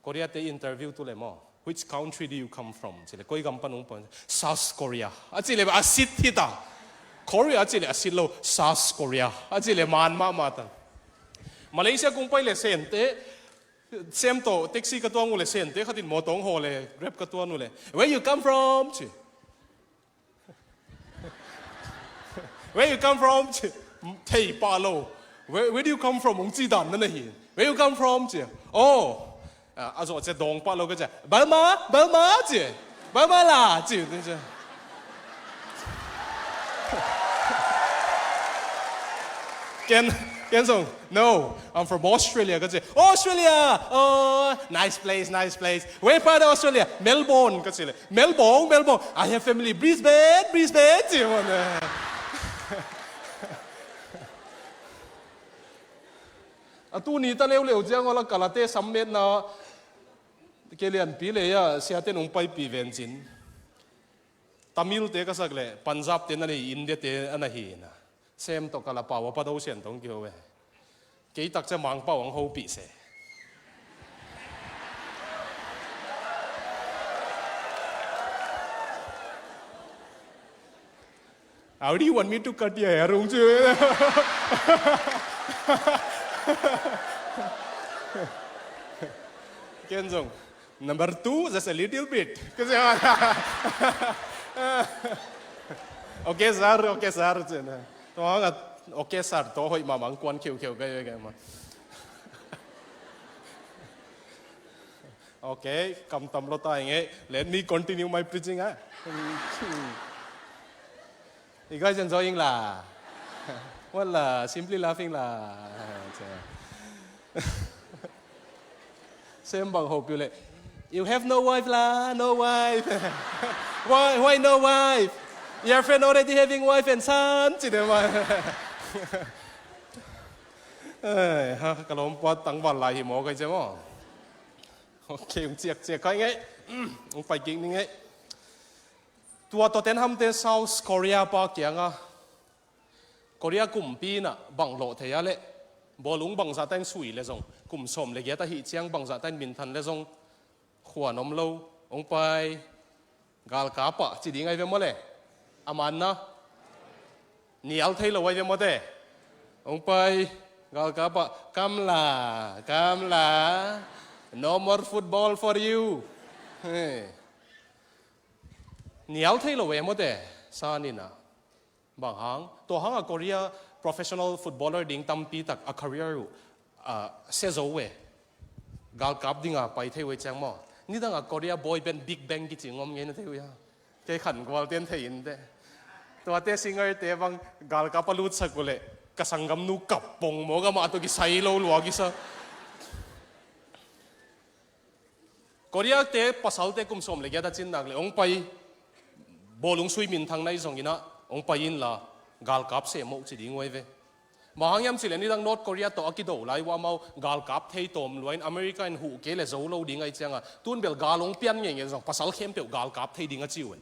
Korea te interview tu le maw, "Which country do you come from?" Ci le, "Koi gam pan ung pan?" "South Korea." A ci le a sit hita. Korea a ci le a sit lo, "South Korea." A ci le man mahmah ta. Malaysia kung pai le Sente, Sem tawh taxi ka tuang uh le Sente khatin mawtaw hong haw le Grab ka tuan uh le, "Where you come from?" ci. "Where you come from?" ci. Thei pah lo. "Where, where do you come from?" Hong ci dan na na hi. "Where you come from?" ci. "Oh." A, a zawh cia dawng pah lo ka cia. "Burma, Burma," ci. "Burma la," ci. Ken, ken zong, "No, I'm from Australia," ka ci. "Australia! Oh, nice place, nice place. Where part of Australia?" "Melbourne," ka ci le. "Melbourne, Melbourne. I have family Brisbane, Brisbane," ci maw ne. A tuni ta leuleu ciang awla kalate sammetna ke lianpi le a siate nung paipih vencin. Tamil te ka sak le Punjab te na nei, India te a na hi na. Sem tawh kala pau a pa do sian tong kiho ve. Kei tak cia Mangpau ang hopih se. "How do you want me to cut your hair?" Hong ci. Ken zong, "Number two, just a little bit." Ka ci. "Okay, sir, okay, sir," ci na. Tua hang a, "Okay, sir," tua hoih mahmah kuan kheukheu ka hi ve ka hi mah. Okay, kam tam lo ta ing e. Let me continue my preaching, ah. You guys enjoying la? Wala, simply laughing la. Sem bang hopi le. You have no wife la, no wife. Why, why no wife? Your friend already having wife and son, ci deuh mah. Ai, ha, ka lawmpa tangval lai hi maw, kai cia maw. Ok, ung ciakciak kai ngei. Ung pai kik ni ngei. Tua Tottenham te South Korea pa kianga Korea kumpi inah bang lawh thei a leh, bawlung bangzah ta in sui le zong, kum sawm le giat ahih ciang bangzah ta in minthan le zong, khuan om lo, ong pai, galkap ah ci ding ai ve maw le. A manna nial thei lo ai ve maw te. Ong pai, galkap ah, come la, come la, no more football for you. Nial thei lo e maw te. San inah, bang hang, tua hang a Korea professional footballer ding tampi tak a career uh, sia zo e. Galkap dinga pai thei uh e ciang maw. Nidang a Korea boy band Big Bang kici ngom ngei na thei uh a. Kei khan gual ten thei in te. Tuate singer te bang galkap a lutsak uh leh, ka sanggamnu kap pong maw, ka mah tawh kisai lo lua kisa. Korea te pasalte kum sawm le giat a cin nak le ong pai, bawlung sui minthang nai zong inah ong pai inla, galkap seh moh ci ding uh ai ve. Bang hang hiam cileh nidang North Korea tawh a kido lai uh amau galkap thei tawm lua in America in huh kei le zo lo ding ai cianga, tun bel gal ong pian ngei ngei zong pasal khempeuh galkap thei ding a ci uh ai.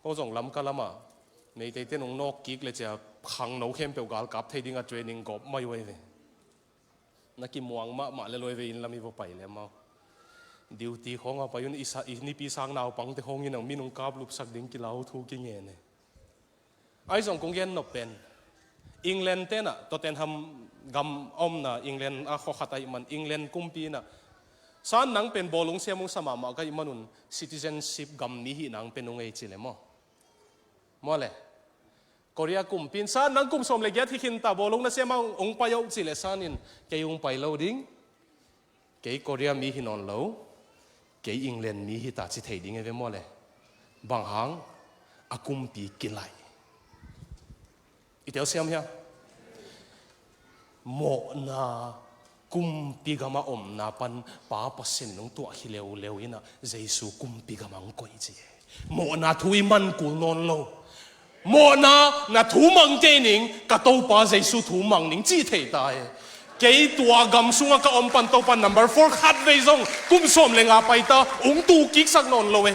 Ko zong Lamka lamah Meitei ten ong nawk kik le cia khangno khempeuh galkap thei dinga training gawp mai uh ai ve. Na kimuang mahmah le loi ve inn lam i va pai le amau. Duty khawng a pai un i sa-, i nipi sang naupangte khawng in ang min ung kap lupsak ding kilau thu kingen e. Ai zong kong gen nop pen, England tenah Tottenham gam a omna England a khua khat ahih man England kumpi inah san nang pen bawlung siam ung sa mahmah ka hih manun citizenship gam mi hih nang pen ung ei ci le maw. Maw le. Korea kumpi in san nang kum sawm le giat hi khin ta, bawlung na siam a ung pai uh ci le san in, kei ung pai lo ding. Kei Korea mi hi nawn lo. Kei England mi hi ta ci thei ding e ve maw le. Bang hang, a kumpi kilaih. I telsiam hia? Mawhna kumpi gama omna pan Pa Pasian nung tuah hi leuleu inah Jesu kumpi gama ung koih ci e. Mawhna thu i man kul nawn lo. Mawhna na thu mang kei ning, ka Topa Jesu thu mang ning ci thei ta e. Kei tua gam sunga ka om pan Topa number four khat vei zong kum sawm le nga pai ta ung tu kiksak nawn lo e.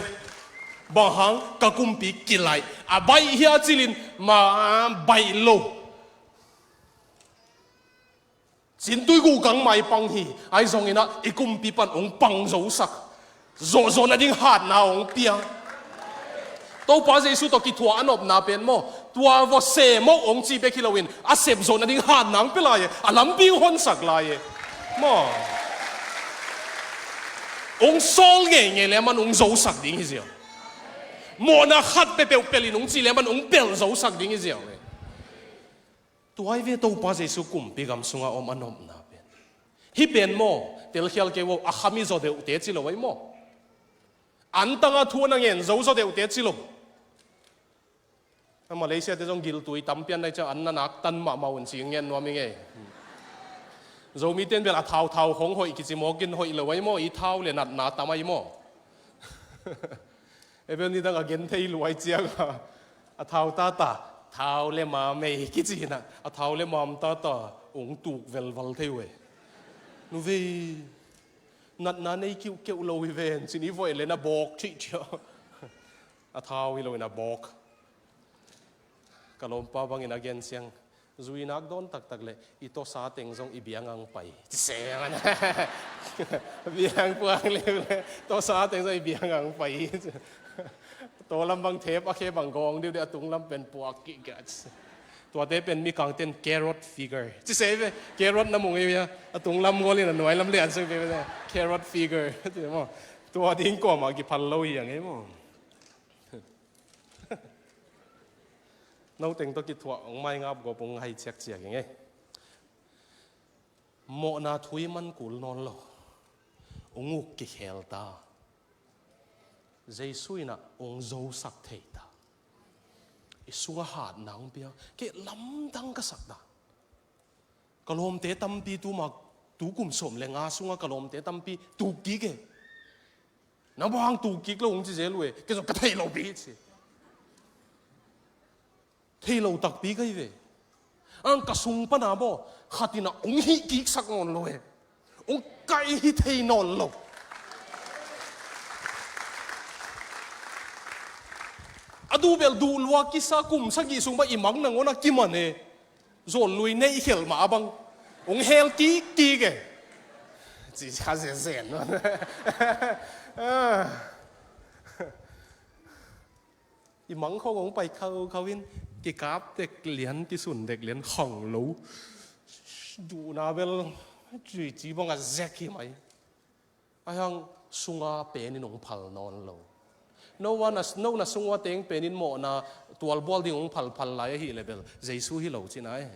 Bang hang, ka kumpi kilaih. A baih hia cilin ma baih lo. Cintui gukang mai pang hi, ai zong inah i kumpi pan ong pang zosak. Zawhzawh nading hatna ong pia. Topa Jesu tawh kithuah a nopna pen maw, tua vawse maw ong ci bek hi loin, a sep zawh nading hatna ong pia lai e, a lampi ong honsak lai e. Maw. Ong sawl ngeingei le man ong zosak ding hi ziau. Mawhna khat pepeuh pelin ong ci le man ong pel zosak ding hi ziau e. Tua ai ve Topa Jesu kumpi gam sunga om a nopna pen. Hih pen maw, telkhial kei uh, a khami zaw deuhte ci lo ai maw. Antanga thu a na ngen zo zaw deuhte ci lo. A Malaysia te zong giltui tampian nai ciang an na nak tan mahmah un ci ngen nuam i ngei. Zomi ten bel a thau thau hong hoih kici mawkin hoih lo ai maw, i thau le natna tam ai maw. Ebel nidang a gen thei luai cianga a thau tata, thau le mam ei kici hina, a thau le mam tata ong tuk velval thei uh e. Nuvei, natna nei kiuhkeuh lo hi ven cin i voih le na bawk thihthia. A thau hi loin a bawk. Ka lawmpa bangin a gen siang. Zuinak dawn taktak le i tawsa teng zong i biang ang pai. Ci se man. Biang puang le le tawsa teng zong i biang ang pai. Taw lam bang thep a khe bang gawng deuh deuh a tung lam pen puak kik kha. Tuate pen mi kangten carrot figure. Ci se ve, carrot na mu ngei ve a tung lam gol in a nuai lam le an sung ve ve. Carrot figure. Ci maw. Tua ding kuamah kiphal lo hi a ngei maw. Noteng tawh kithuah ong maingap gawp ong hai ciakciak ing e. Mawhna thu i man kul nawn lo. Ong uk kikhel ta. Jesu inah ong zosak thei ta. I sunga hatna ong pia. Kei lamdang ka sak ta. Ka lawmte tampi tuma Tu kum sawm le nga sunga ka lawmte tampi tuk kik e. Nang bang tuk kik lo hong ci zel uh e, kei zong ka thei lo pi ci. Thei lo takpi ka hi ve. Ang ka sung pana maw, khat in ah hong hih kiksak nawn lo e. Hong kaih hi thei nawn lo. A duh bel duh lua kisa, kum sagih sung bang i mang nangawn a kiman e. Zawn lui neih khelh mah a bang hong hel kikkik e. Ci kha zenzen. I mang khawng hong pai khaukhau in, kikap dek lian, kisun dek lian, khang lo. Duhna bel cuici bang a zek hi mai. Ahi hang sunga pen in hong phal nawn lo. No a na, no na sung ua teng pen in mawhna tualbual ding hong phalphal lai ahih leh bel Jesu hi lo cihna e.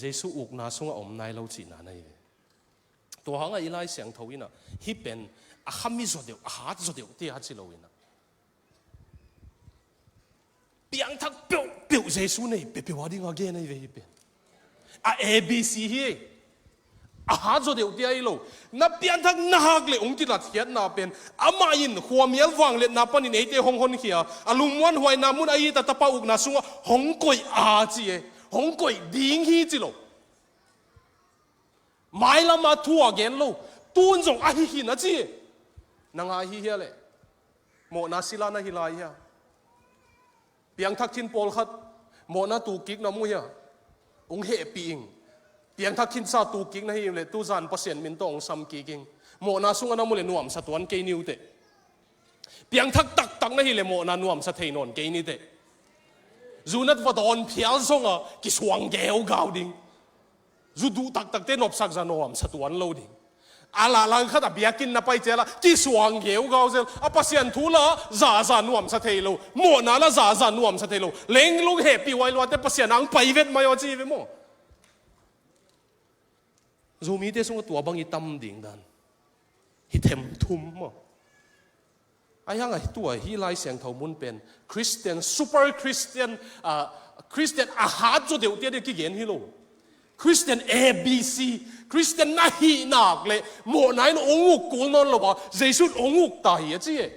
Jesu ukna sungah om nai lo cihna na hi ve. Tua hangah i Lai Siangtho in ah hih pen a khami zaw deuh, a hat zaw deuh tia ci lo in ah, piangthak peuhpeuh Jesu nei peuhpeuh a dingah gen ahi ve hih pen. A A B C hi. A hat zaw deuh tia hi lo. Na piangthak na hak leh hong kilatkhiatna pen amah in khuamial vangliatna panin eite hong honkhia a, lungmuanhuaina mun a it a Tapa ukna sungah hong koih a ci e. Hong koih ding hi ci lo. Mailam a thu a gen lo. Tun zong ahi khin a ci. Na ngai hi hia leh? Mawhna sila na hi lai hia? Piangthak khin pawlkhat mawhna tukkik na mu hia? Hong hehpih ing. Piangthak khinsa tukkik na hi leh tuzan Pasian min tawh hong samkik ing. Mawhna sungah na mu leh nuamsa tuan kei ni uh teh. Piangthak taktak na hi leh mawhna nuamsa thei nawn kei ni teh. Zu nat va dawn phial zongah kisuang geugau ding. Zu duh taktakte nopsak zah nuamsa tuan lo ding. A lah langkhat a biakinn na pai ciang lah kisuang geugau zel. A Pasian thu lah zahzah nuamsa thei lo. Mawhna lah zahzah nuamsa thei lo. Lenglung hehpih huai luate Pasian ang pai vet mai aw ci hi ve maw? Zomite sungah tua bang i tam ding dan. Hi them thum maw? Ahi hang a tua hih Lai Siangtho mun pen Christian, super Christian, ah, Christian a hat zaw deuh tia ding kigen hi lo. Christian A B C, Christian na hih nak leh mawhna in hong uk kul nawn lo a, Jesu in hong uk ta hi a ci e.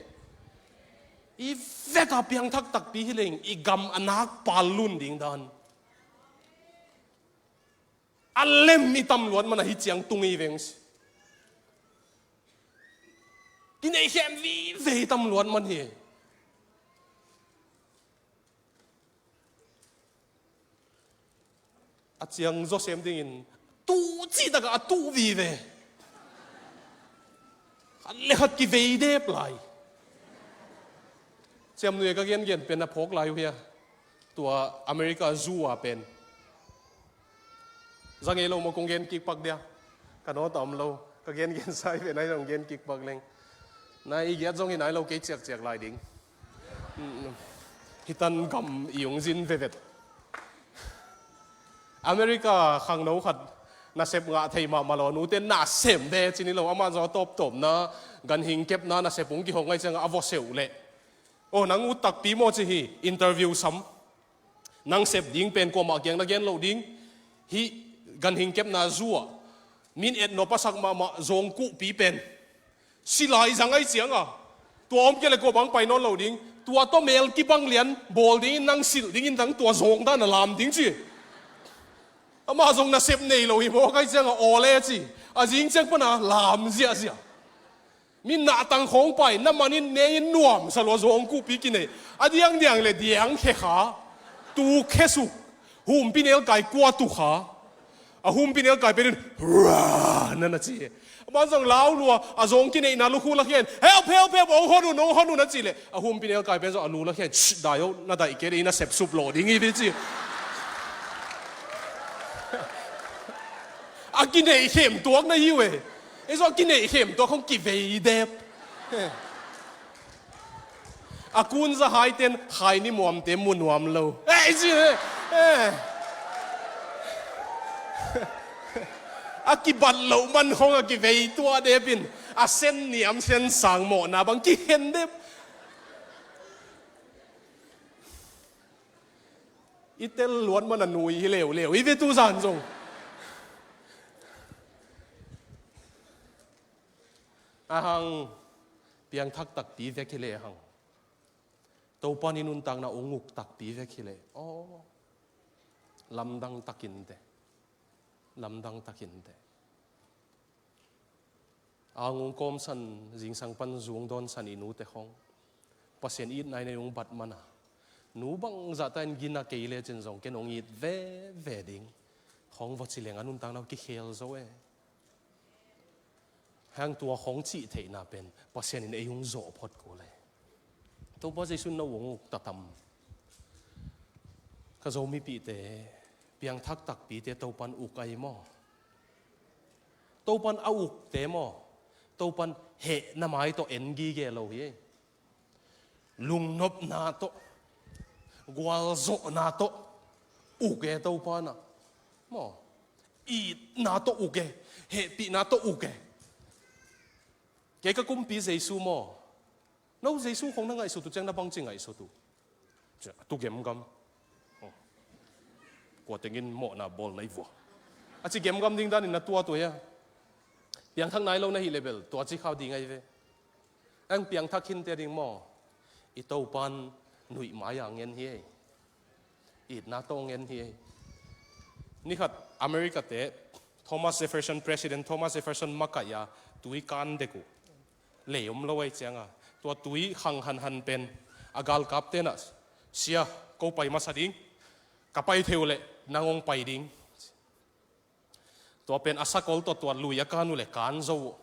I vek a piangthak takpi hi leng i gam a nak pal lun ding dan. A lem i tam luat man ahi ciang tung i veng si. Kineih khem vive i tam luat man hi. A ciang zaw sem dingin tuh cih takah a tuh vive. Khat le khat kivei dep lai. Ciamnuih ka gengen pen a phawk lai uh hia? Tua America zu a pen. Za ngei lo maw kong gen kik pak dia. Ka nawt a om lo. Ka gengen sai pen ai zong gen kik pak leng. Na i giat zong i nai lo kei ciakciak lai ding. Hitan gam i ung zin vevet. America khangno khat nasep ngah thei mahmah lo, nute nasem de cini lo, amah zaw tawptawpna ganhing kepna nasep ung kihong ngai ciangah a vawseuh leh. Aw, nang ut takpi maw ci hi, interview sam. Nang sep ding pen kuamah kiang na gen loh ding. Hih ganhing kepna zu ah min et nop a sak mahmah zawngkuhpi pen silai zang ai cianga tua om kei le kua bang pai nawn lo ding. Tua tawh mel kibang lian bawl dingin nang silh dingin nang tua zawng dan a lam ding ci. Amah zong nasep nei lo hi mawk ai cianga aw le ci. A zing ciang pana lam ziahziah. Min nahtang khawng pai na manin ne in nuamsa lua zawngkuhpi kinei. A diangdiang le diang khe kha. Tu khe suk. Humpi nelkai kua tu kha. A humpi nelkai penin rua na na ci. Amah zong lau lua a zawng kineihna lukhu la khian, help, help, help, ong hon un, ong hon un a ci le a humpi nelkai pen zong a lu la khian, shh, dai o, na daih kei le i nasep sup lawh ding hi ve ci. A kineih khem tuak na hi uh e. Ei zong a kineih khem tuak hong kivei dep. A kun za haiten khai ni muamte mu nuam lo. Eh, ci, eh. A kibat loh man khong a kivei tuah depin a sen niam sen sang mawhna bang kikhen dep. I tel luat man a nui hi leuleu i ve tu zan zong. Hang piangthak takpi vek hi lehang, Topa in i nuntakna hong uk takpi vek hi leh, aw, lamdang takin teh. Lamdang takin teh. Ang hong kawmsan, zingsang pan zu hong dawnsan i nute khawng, Pasian itna in ei hong bat man a, nu bangzah ta in gina kei lecin zong ken hong it veve ding khawng va ci leng a nuntakna uh kikhel zo e. Hang tua khawng cih theihna pen Pasian in ei hong zawh phot kul e. Topa Jesu in no hong uk ta tam? Ka Zomipihte, piangthak takpite Topa in uk ahi maw? Topa in a ukte maw, Topa in hehna mai tawh en gige lo hi. Lungnopna tawh, gualzawhna tawh uk e Topa in a, maw? Itna tawh uk e, hehpihna tawh uk e. Kei ka Kumpi Jesu maw? No Jesu khawng na ngaihsut uh ciang na bangci ngaihsut uh? Cia, tu gemgam. Oh. Kua tengin mawhna bawl na i vua, a ci gemgam ding danin na tuat uh hia? Piangthak nai lo na hih leh bel tua ci khau ding ahi ve. Ang piangthak khinte ding maw, i Topa in nuihmai-a ngen hi ei. Itna tawh ngen hi ei. Nikhat America-te Thomas Jefferson, President Thomas Jefferson makaih a tui kan dek uh, lei om lo ahih ciangin tua tui khang hanhan pen a galkapte in a, "Sia, ko pai masa ding, ka pai thei uh leh nang hong pai ding." Tua pen a sakol tawh tua lui a kan uh leh kan zo uh.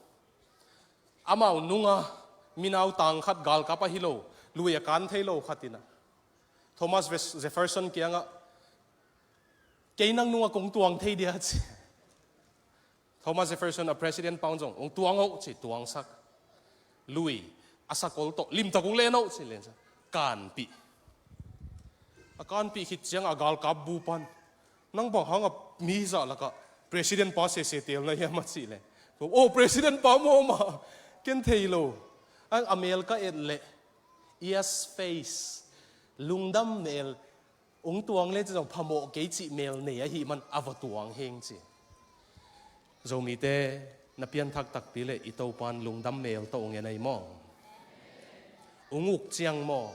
Amau nunga minau tang khat, galkap ahi lo, lui a kan thei lo khat in a, Thomas Ves-, Jefferson kiangah, "Kei nang nunga kong tuang thei dia," ci. Thomas Jefferson, a president pa un zong, "Hong tuang o," ci, tuangsak. Lui a sakol tawh, "Limtak hong len o," ci, lensak. Kanpih. A kanpih khit ciangin a galkap bupa'n, "Nang bang hanga mi zah lakah president pa sese teel na hiam?" a cih leh, "Oh, president pa maw mah, ken thei lo." A, a mel ka et leh, yes face, lungdam mel, "Hong tuang le," ci zong, "phamawh kei," cih mel nei ahih man a va tuang hing ci. Zomite, na pianthak takpi leh i Topa in lungdam mel tawh hong en ahi maw? Hong uk ciang maw,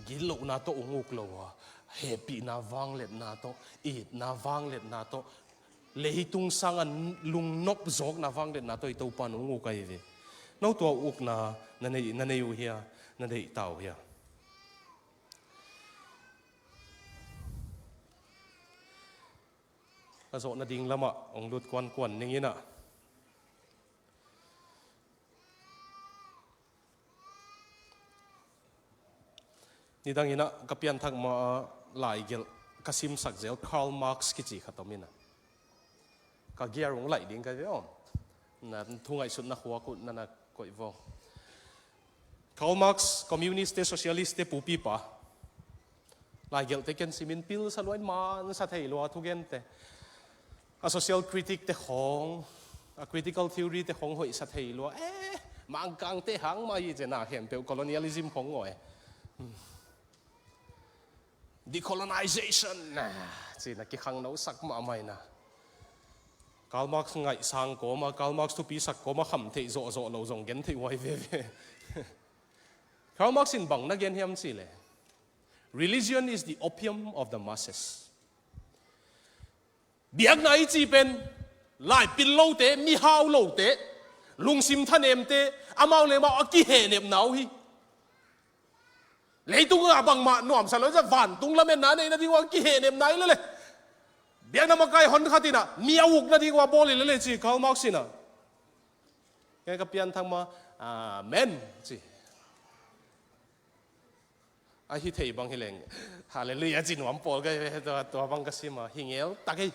gitlohna tawh hong uk lo a, hehpihna vangliatna tawh, itna vangliatna tawh, leitung sanga lungnop zawkna vangliatna tawh i Topa in hong uk ahi ve. No tua ukna na nei, na nei uh hia, na deih ta uh hia? A zawh nading lamah hong lut kuankuan ning in a, nidang in a ka pianthak ma-a laigelh ka simsak zel Karl Marx kici khat om in a, ka gear hong laih ding ka hi ve aw. Na thu ngaihsutna khuak uh na na koih vong. Karl Marx, communist te, socialist te pupipa. Laigelhte ken simin pilsa lua in, mansa thei lua thugente. A social critic te khawng, a critical theory te khawng hoihsa thei lua. Eh, Mangkangte hang mah hi ci, na khempeuh colonialism khawng ngawh e. Decolonization, ah, ci-in a kikhangnosak mahmah in a. Karl Marx ngaihsang kawm a, Karl Marx thupisak kawm a kham theih zawhzawh lo zong gen theih huai veve. Karl Marx in bang na gen hiam cih leh, "Religion is the opium of the masses." Biakna i cih pen laipil lote, mihau lote, lungsim thanemte, amau le amau a kihehnepna uh hi. Leitungah bangmah nuamsa lo, vantung lametna neih nading uh a kihehnepna hi lel e. Biakna makai hon khat in a mi a uk nading uh a bawl hi lel e, ci Karl Marx in a. Kei ka pianthak ma, "Amen," ci. A hi thei bang hi leng, "Hallelujah," ci nuam pawl ka hi ve, tua, tua bang ka sim a, hi ngel tak hi.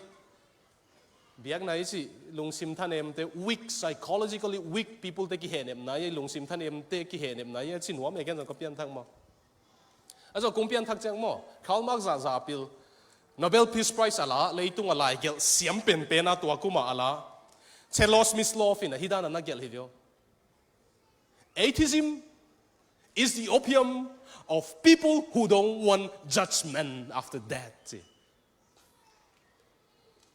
Biakna i cih, lungsim thanemte, weak, psychologically weak people te kihehnepna hi, lungsim thanemte kihehnepna hi, a ci nuam e, ken zong ka pianthak maw. A zong kong pianthak ciang maw, Karl Marx zahzah pil, Nobel Peace Prize a la, leitung a laigelh siam penpen a tua kum a a la, Czeslaw Milosz in a hih dan a na gelh hi ve aw. "Atheism is the opium of people who don't want judgment after death," ci.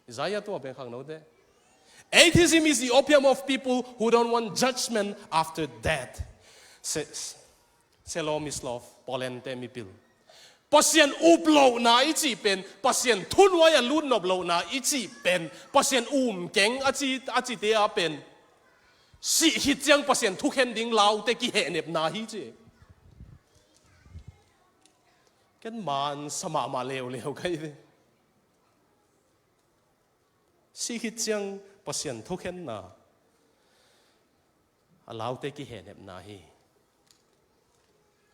Isaiah tua pen khangnote. Atheism is the opium of people who don't want judgment after death, says Selo Mislov, Poland te mipil. Pasian up lohna i cih pen, Pasian thunuai a lutnop lohna i cih pen, Pasian um keng a ci, a cite a pen, sih khit ciang Pasian thukhen ding laute kihehnepna hi ci. Ken man sa mahmah leuleu kai ve. Sih khit ciang Pasian thukhenna a laute kihehnepna hi.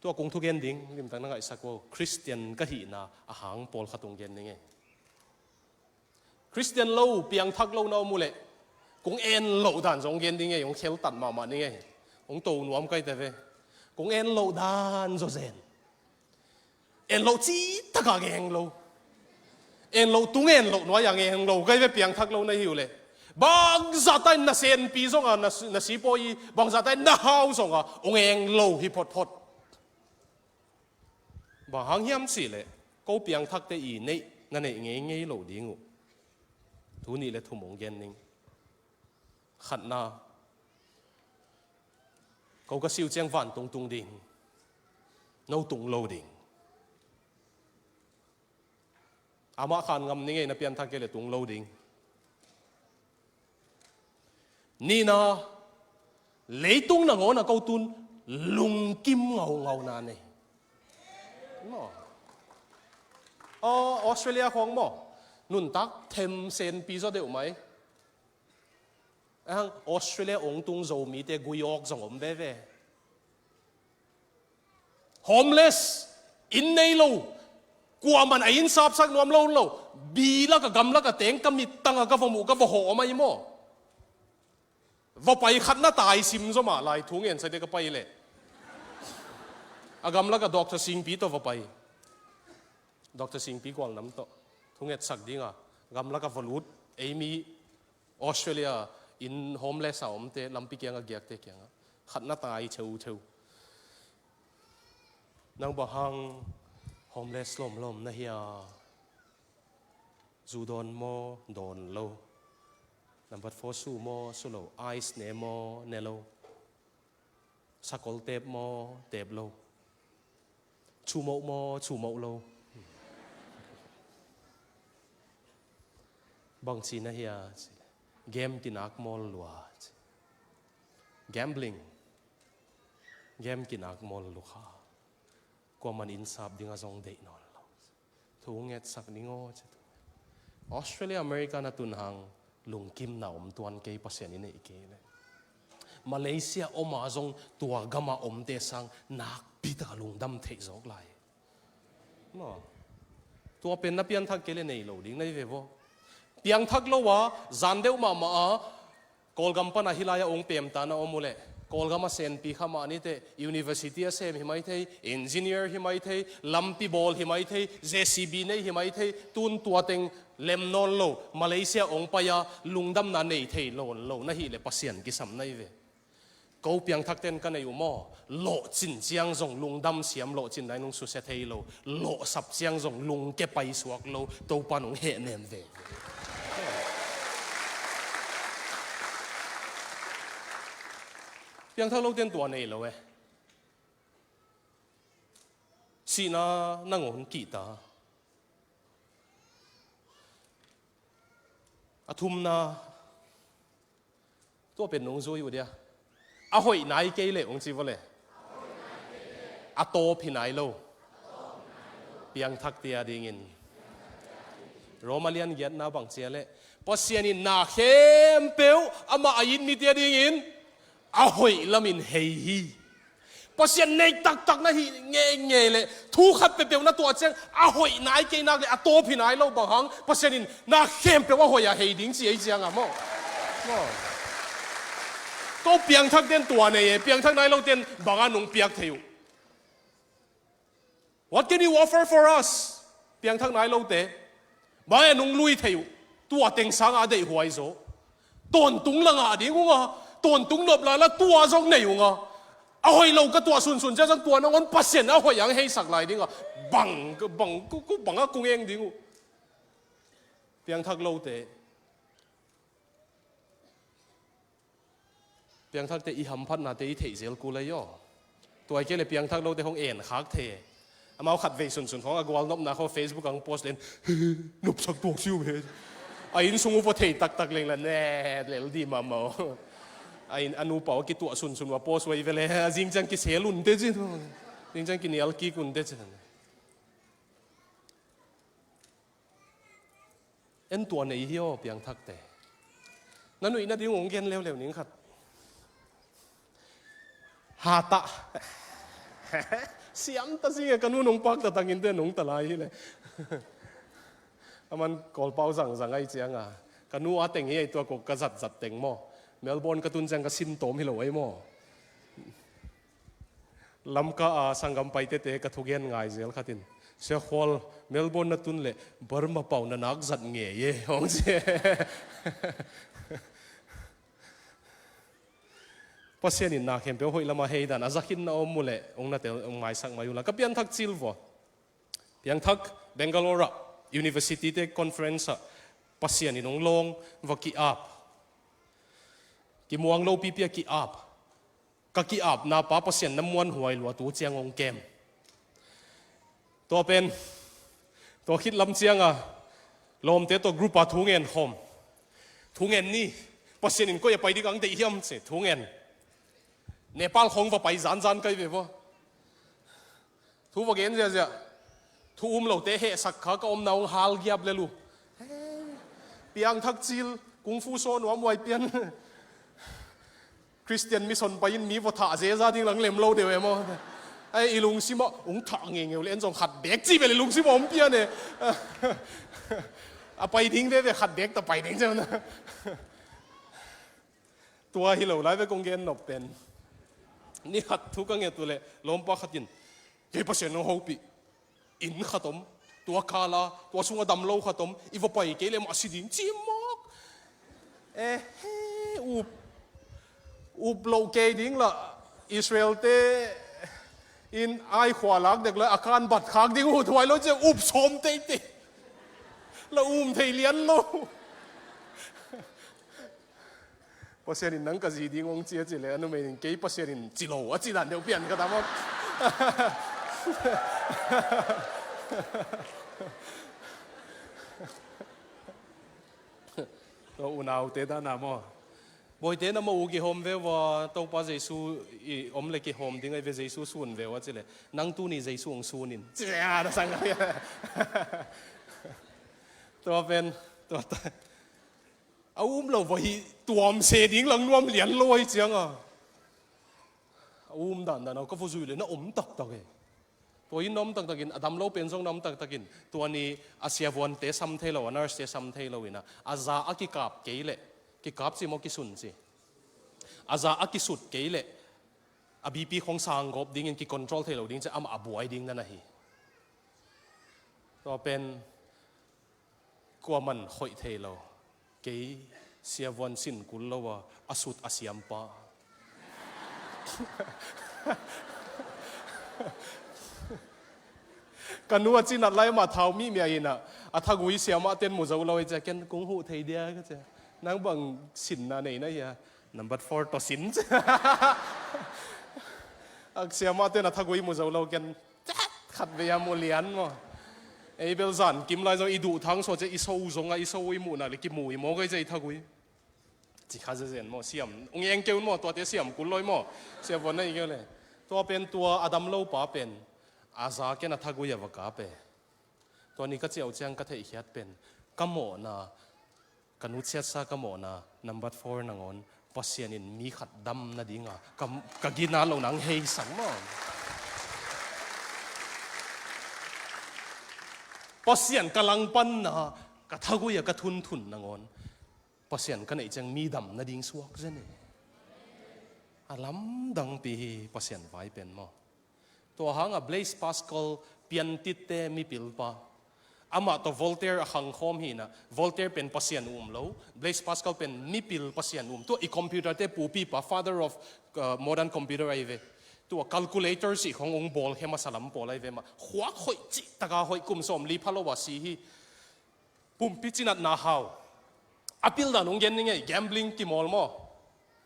Tua kong thugen ding limtak na ngaihsak uh, Khristian ka hihna a hang pawlkhat ong gen ding e. Khristian lo, piangthak lo na om uh leh, kong en loh dan zong gen ding e, ong kheltat mahmah ding e. Ong to nuam kai te ve. Kong en loh dan zawzen. En loh citak a ong en lo. En loh tung en loh nuai a ong en lo. Kai ve piangthak lo na hi uh leh. Bangzah ta in na senpi zong a, na, na sipawi, bangzah ta in na hau zong a, ong en lo hi photphot. Bang hang hiam cih leh, ko piangthakte i neih, na neih ngeingei lo ding uh. Thu nih le thum ong gen ning. Khatna, ko ka si uh ciang vantung tung ding, no tung lo ding. Amah khan ngam ning e, na pianthak kei leh tung lo ding. Nihna, leitung nangawn a ko tun lungkim ngaungauna nei. Maw. Aw, Australia khawng maw, nuntak them senpi zaw deuh mai. Ahang Australia ong tung Zomite gui awk zong om veve. Homeless, inn nei lo, kuaman a inn sapsak nuam lo lo, bi lak a, gam lak a teng ka mittang a ka va muh, ka va hawh om ahi maw. Va pai khat na tai sim zaw mah lai, thu ngen sa te ka pai leh. A gam lak a Doctor Singpi tawh va pai. Doctor Singpi gualnam tawh thungetsak ding a, gam lak a va lut, ei mi Australia in homeless a omte, lampi kiang a giakte kiang a, khat na tai theutheu. Nang bang hang homeless lawmlawm na hi a? Zu dawn maw? Dawn lo. Number four su maw? Su lo. Ice ne maw? Ne lo. Sakol tep maw? Tep lo. Chumoh maw? Chumoh lo. Bangci na hi a? Game kinak mawl lua. Gambling. Game kinak mawl lua kha. Kuaman inn sap ding a zong deih nawn lo. Thu ngetsak ding aw ci tu. Australia, America na tun hang lungkimna om tuan kei, Pasian i neih kei leh. Malaysia om a zong tua gam a omte sang nakpi tak a lungdam theih zawk lai. Maw. Tua pen na pianthak kei leh nei lo ding na hi ve vaw. Piangthak lo a, zan deuh mahmah a, Kawlgam pan a hih lai a ong pemta na om uh leh, Kawlgam a senpi kha mah ni teh, university a sem hi mai thei, engineer hi mai thei, lampi bawl hi mai thei, J C B nei hi mai thei, tun tua teng lem nawn lo, Malaysia ong pai a lungdamna nei thei lo, lo na hih leh Pasian kisam na hi ve. Ko piangthakte'n ka nei uh maw, lawhcin ciang zong lungdam siam, lawhcin nai nung susia thei lo, lawhsap ciang zong lungke paisuak lo, Topa nung hehnem ve. Piangthak lote'n tua nei lo e. Sihna nangawn kihta. A thumna, tua pen nung zui uh dia. A hoih nai kei leh ong ci vaw le. A tawp hi nai lo. Piangthakte a dingin. Roma lian giatna bang ci a leh, Pasian in na khempeuh amah a it mite a dingin a hoih lamin hei hi. Pasian neih taktak na hih ngeingei leh, thu khat peuhpeuh na tuah ciang a hoih nai kei nak leh, a tawp hi nai lo, bang hang Pasian in na khempeuh a hoih a hei ding ci ei ciang a maw. Maw. Ko piangthakte'n tua nei e, piangthak nai lote'n bang a nung piak thei uh. What can you offer for us? Piangthak nai lote, bang e nung lui thei uh? Tua teng sangah a deihhuai zaw. Tawntung la ngah ding ung a, tawntung nop la la tua zong nei ung a. A hoih lo ka tuah sunsun ciang zong tua nangawn Pasian a hoih ang heisak lai ding a. Bang, bang, ku, ku, bang a kung eng ding uh. Piangthak lote. Piangthakte i hamphatnate i theih zel kul ahi aw. Tua hi kei le piangthak lote hong en khak thei. Amau khat vei sunsun khawng a gualnopna khawng Facebook ah hong post len, nopsak tuak si uh ve. A inn sung uh va thei taktak leng la ne lel dih mahmah uh. A inn a nupa uh a kituah sunsun uh a post uh ahi ve le, a zing ciang kisel un teh ci. Zing ciang kinial kik un teh ci. En tua nei hi aw piangthakte. Na nuih nading uh hong gen leuleu ning khat. Hatah. Siam ta sing e, ka nu nong pak ta tangin te nong ta lai hi le. Aman Kawlpau zangzang ahi cianga, ka nu a teng hi ahi tua ko ka zatzat teng maw. Melbourne ka tun ciang ka sin tawm hi lo ahi maw. Lamka a sanggam paitete ka thugen ngai zel khatin, Sia Khual, Melbourne na tun leh Burma pau na nak zat ngei e, hong ci. Pasian in na khempeuh hoih lama hei dan a zakhin na om uh leh hong na tel, hong maisak mai uh la. Ka pianthak cil vua. Piangthak Bangalore ah university te conference ah Pasian in hong lawng va ki-ap. Kimuang lopipi a ki-ap. Ka ki-apna pa Pasian na muanhuai lua tu ciang hong kem. Tua pen, tua khit lam cianga lawmte tawh group a thungen khawm. Thungen ni, Pasian in koi a pai ding ang deih hiam ci, thungen. Nepal khawng va pai zanzan kai ve vua. Thu va gen ziahziah. Thu um lote hehsak kha ka omna hong hal giap lel uh. Piangthak cil, kung fu saw nuam huai pian. Christian mission pai in mi va thah zeza ding lang lem lo deuh e maw. Ai, i lungsim ah hong thah ngeingeu le en zong khat bek ci bel i lungsim ah om pian e. A pai ding veve khat bek ta pai ding ciau na. Tua hi lo lai ve kong gen nop pen. Ni khat thu ka nget uh leh lawmpa khatin, kei Pasian hong hopih. Inn khat om, tua kala, tua sunga dam lo khat om, i va pai kei leh mah si ding ci mawk. Eh, he, up, up loh kei ding la, Israel te in ai khua lak dek la, a kan bat khak ding uh, thuai lo ci, up sawm teitei. La um thei lian lo. Pasian in nang ka zi ding hong ci a ci le, a numei in kei Pasian in ci lo a ci dan deuh pian ka tam aw. Tua unaute dan a maw. Bawite na maw uh kihawm ve ua, Topa Jesu i om le kihawm ding ahi ve, Jesu sun ve ua ci le. Nang tuni Jesu hong sun in. Ci ve a, na sang ka ve. Tua pen, tua ta. A um lo va hi tuam se ding lang nuam lian lo ahi cianga. A um dandan a ka va zui le na om taktak e. Tua in na om taktakin, a dam lo pen zong na om taktakin. Tua ni a siavuante sam thei lo, a nurse-te sam thei lo ina. A za a kikap kei leh, kikap ci maw kisun ci. A za a kisut kei leh, a B P khong sanggawp dingin kicontrol thei lo ding ci, amah a buai ding na na hi. Tua pen, kuaman khoih thei lo. Kei siavuan sin kul lo a, a sut a siampa. Ka nu a cinat lai mah thau mihmia ina, a thagui siamah ten mu zo lo i cia, ken kung huh thei dia ka cia. Nang bang sinna nei na hia, number four tawh sin cia. A siamah ten a thagui mu zo lo ken, Khat vei a mu lian maw. Ei bel zan kim lai zong i duh thang saw cia i so zong a i so i muhna le kimu i maw gai cia i thagui. Ci kha zezen maw siam. Ung eng keu maw tuate siam kul loi maw. Siam vuan na i keu le. Tua pen tua a dam lo pa pen. A za ken a thagui a va kap e. Tua ni ka ciau ciang ka theihkhiat pen. Ka mawhna Ka nu ciatsa ka mawhna, number four nangawn, Pasian in mi khat dam nadinga ka, ka gina lo nang heisak maw. Pasian ka langpanna, ka thagui a ka thunthun nangawn, Pasian ka neih ciang mi dam nading suak zen e. A lamdangpi hi Pasian vai pen maw. Tua hanga Blaise Pascal piantitte mipilpa. Amah tawh Voltaire a khangkhawm hina. Voltaire pen Pasian um lo. Blaise Pascal pen mipil Pasian um. Tua i computer te pupipa, father of, uh, modern computer ahi ve. Tua calculator sih khong ung bawl khe masa lam pawl ahi ve mah. Khuak hoih cih taka hoih kum sawm li pha lo a si hi. Pumpi cinatna hau. A pildan hong gen ning ei, gambling kimawl maw.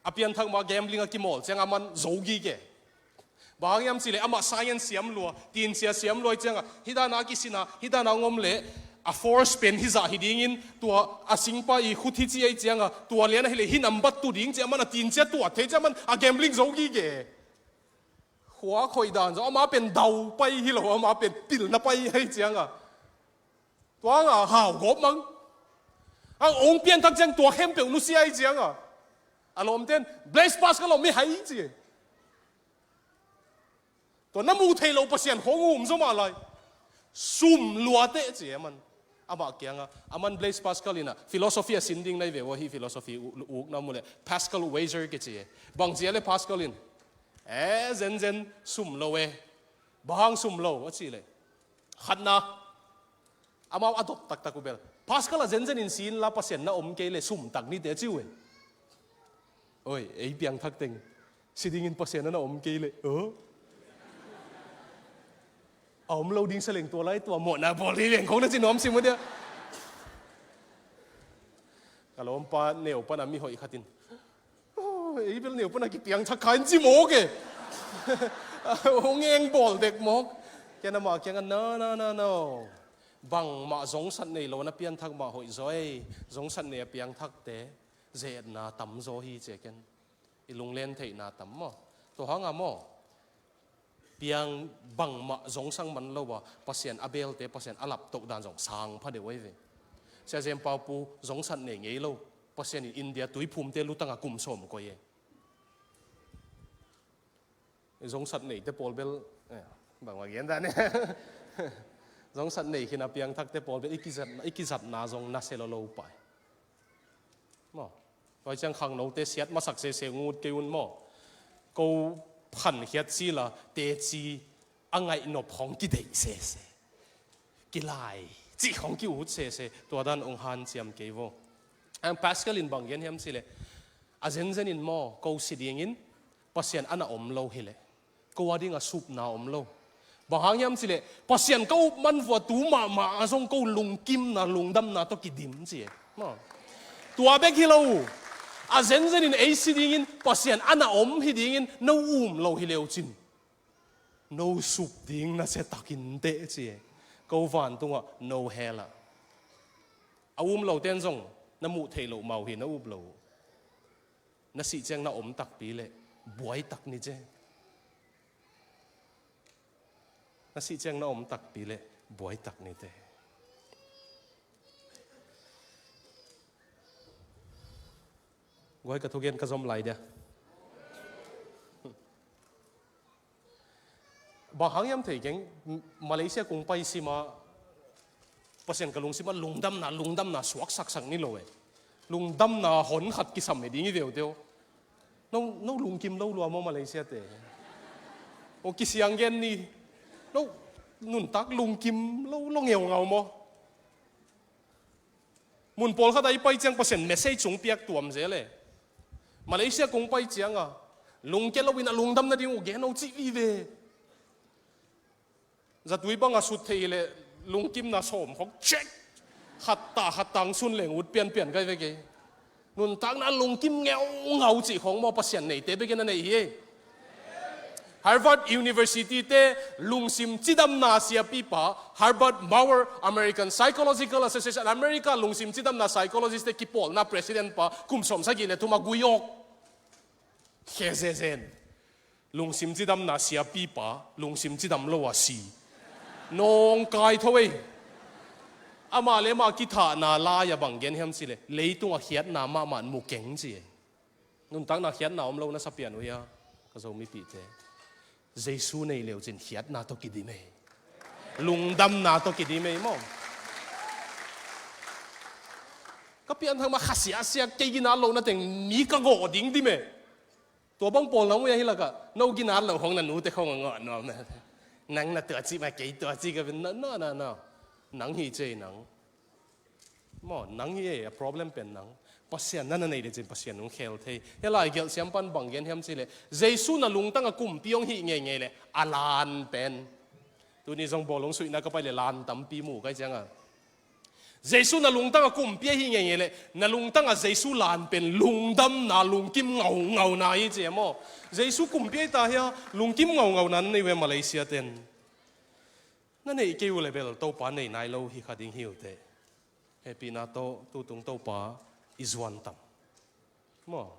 A pianthak mah gambling a kimawl ciang aman zo gige. Bang hang hiam cih leh amah science siam lua, tinsia siam lua hi ciangah, hih dan a kisin a, hih dan a hong om leh a force pen hizah hi dingin, tua a singpa i khut hi ci ahi ciangah, tua lian ahih leh hih nambat tu ding ci, aman a tinsia tuat thei ci, aman a gambling zo gige. Khuak hoih dan zong amah pen dau pai hi lo, amah pen pilna pai ahi ciangah. Tua hangah hau gawp mang. Hang hong pianthak ciang tua khempeuh nusia ahi ciangah, a lawmte'n Blaise Pascal om i hai ci. Tua na muh theih loh Pasian khawng um zaw mah lai. Sum lua teh ci aman. Amah kiangah, aman Blaise Pascal in a philosophy a sin ding na hi ve ua, hih philosophy u-, ukna mu leh Pascal Weiser kici e. Bang ci a leh Pascal in, e, zenzen sum lo e. Bang hang sum lo a cih leh, khatna, amau a dot taktak uh bel, Pascal, a zenzen in si inla Pasian na om kei leh sum tak ni teh a ci uh e. Oi, ei piangthak teng si dingin Pasian a na om kei leh, o, a om lo ding sa leng tua lai tua mawhna bawl hi leng khong na ci nuam sim uh dia. Ka lawmpa neu pan a mi hoih khat in, o, ei bel neu pan a kipiangthak kha in ci mawk e. Hong eng bawl dek mawk. Ken amah kiangah, no, no, no, no. Bangmah zongsat nei lo na pianthak mah hoih zaw ei. Zongsat nei a piangthakte ze-etna tam zaw hi ci a ken. I lunglen theihna tam maw? Tua hangah maw, piang bangmah zongsang man lo a, Pasian a belte Pasian a laptoh dan zong sang pha deuh ahi ve. Sia Zen Pau Pu zongsat nei ngei lo. Pasian in India tuiphumte lutangah kum sawm koih e. Zongsat neite pawl bel, eh, bangmah gen dan e. Zongsat nei khin a piangthakte pawl bel i kizatna, i kizatna zong nasia lo lo pai. Maw. Tua ciang khangnote siat masak sese ngut kei un maw. Ko phankhiat sila teci a ngaihnop khong kideih sese. Kilai cih khong ki-ut sese. Tua dan ong hanciam kei vo. Ang Pascal in bang gen hiam cih leh, a zenzen in maw, ko si dingin Pasian a na om lo hi leh, ko a dingah supna om lo. Bang hang hiam cih leh, Pasian ka up man vua tu mahmah a zong ko lungkimna, lungdamna tawh kidim ci e. Maw. Tua bek hi lo. A zenzen in ei si dingin Pasian a na om hi dingin no um lo hi leu cin, no sup ding nasia takin teh ci e. Ko vantungah no hell ah. A um lote'n zong na muh theih loh mau hi, na up lo. Na sih ciang na om takpi leh buai tak ni ce. Na sih ciang na om takpi leh buai tak ni te. Guai, ka thugen ka zom lai dia. Bang hang hiam thei keng, Malaysia kong pai sim a, Pasian ka lungsim ah lungdamna, lungdamna suak saksak ni lo e. Lungdamna hon khat kisam e ding i veu teo. No, no lungkim lo lua maw Malaysia te? O kisiang gen ni. No, nuntak lungkim lo, lo ngeungau maw? Mun pawlkhat a i pai ciang Pasian message sung piak tuam zel e. Malaysia kong pai ciang a, lungkia lo in a lungdam nading uh gen o cih vive. Zatui bang a sut thei hileh lungkimna sawm khawng check. Khat ta khat tang sun leng ut pianpian kai ve kei. Nuntakna lungkim ngeungau cih khawng maw Pasian neite bekin a nei hi ei. Harvard University te lungsim cidamna siapipa, Herbert Maurer, American Psychological Association, America lungsim cidamna psychologist te kipawlna president pa, kum sawm sagih le thum a gui awk. Khe zezen. Lungsim cidamna siapipa, lungsim cidam lo a si. Nawngkai tho ei. Amah le amah kithahna lai-a bang gen hiam cih leh, leitung a khiatna mahmah mu keng ci ei. Nuntakna khiatna om lo na sa pian uh hia, ka Zomipihte? Jesu nei leucin khiatna tawh kidim ei. Lungdamna tawh kidim ei maw? Ka pianthak mah khasiasia kei ginat lohna teng mi ka gawh ding dim ei. Tua bang pawl nang uh hia hi lakah, no ginat loh khawng na nute khawng a ngawh nuam na. Nang na tua cih mah kei tua cih ka bin na, na, na, na. Nang hi cei nang. Maw, nang hi e, a problem pen nang. Pasian na na nei lecin Pasian hong khel thei. Hia lai gelh siampan bang gen hiam cih leh, Jesu na lungtang a kumpi hong hih ngeingei leh a lan pen. Tuni zong bawlung suihna ka pai leh lan tampi mu kai ciang a. Jesu na lungtang a kumpi ahi ngeingei leh, na lungtang a Jesu lan pen lungdamna, lungkim ngaungauna hi ci e maw. Jesu kumpi ahi ta hia, lungkim ngaungauna na nei uh e Malaysia ten. Na neih kei uh leh bel Topa nei nai lo hi kha ding hi uh teh. Hehpihna tawh tutung Topa i zuan tam. Maw.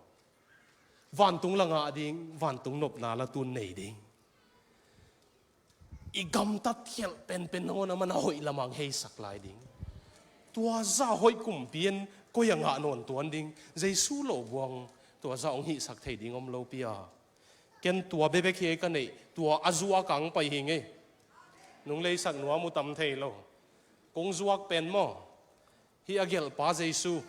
Vantung la ngah ding, vantung nopna la tun nei ding. I gamtat khialh penpen nangawn a man a hoih lamah hong heisak lai ding. Tua zah hoih kumpi in koi a ngah nawn tuan ding. Jesu lo buang tua zah hong hihsak thei ding om lo pi a. Ken tua bekbek hi ka neih, tua a zuak a hong pai hi ngei. Nung leisak nuam uh tam thei lo. Kong zuak pen maw. Hih a gelhpa Jesu.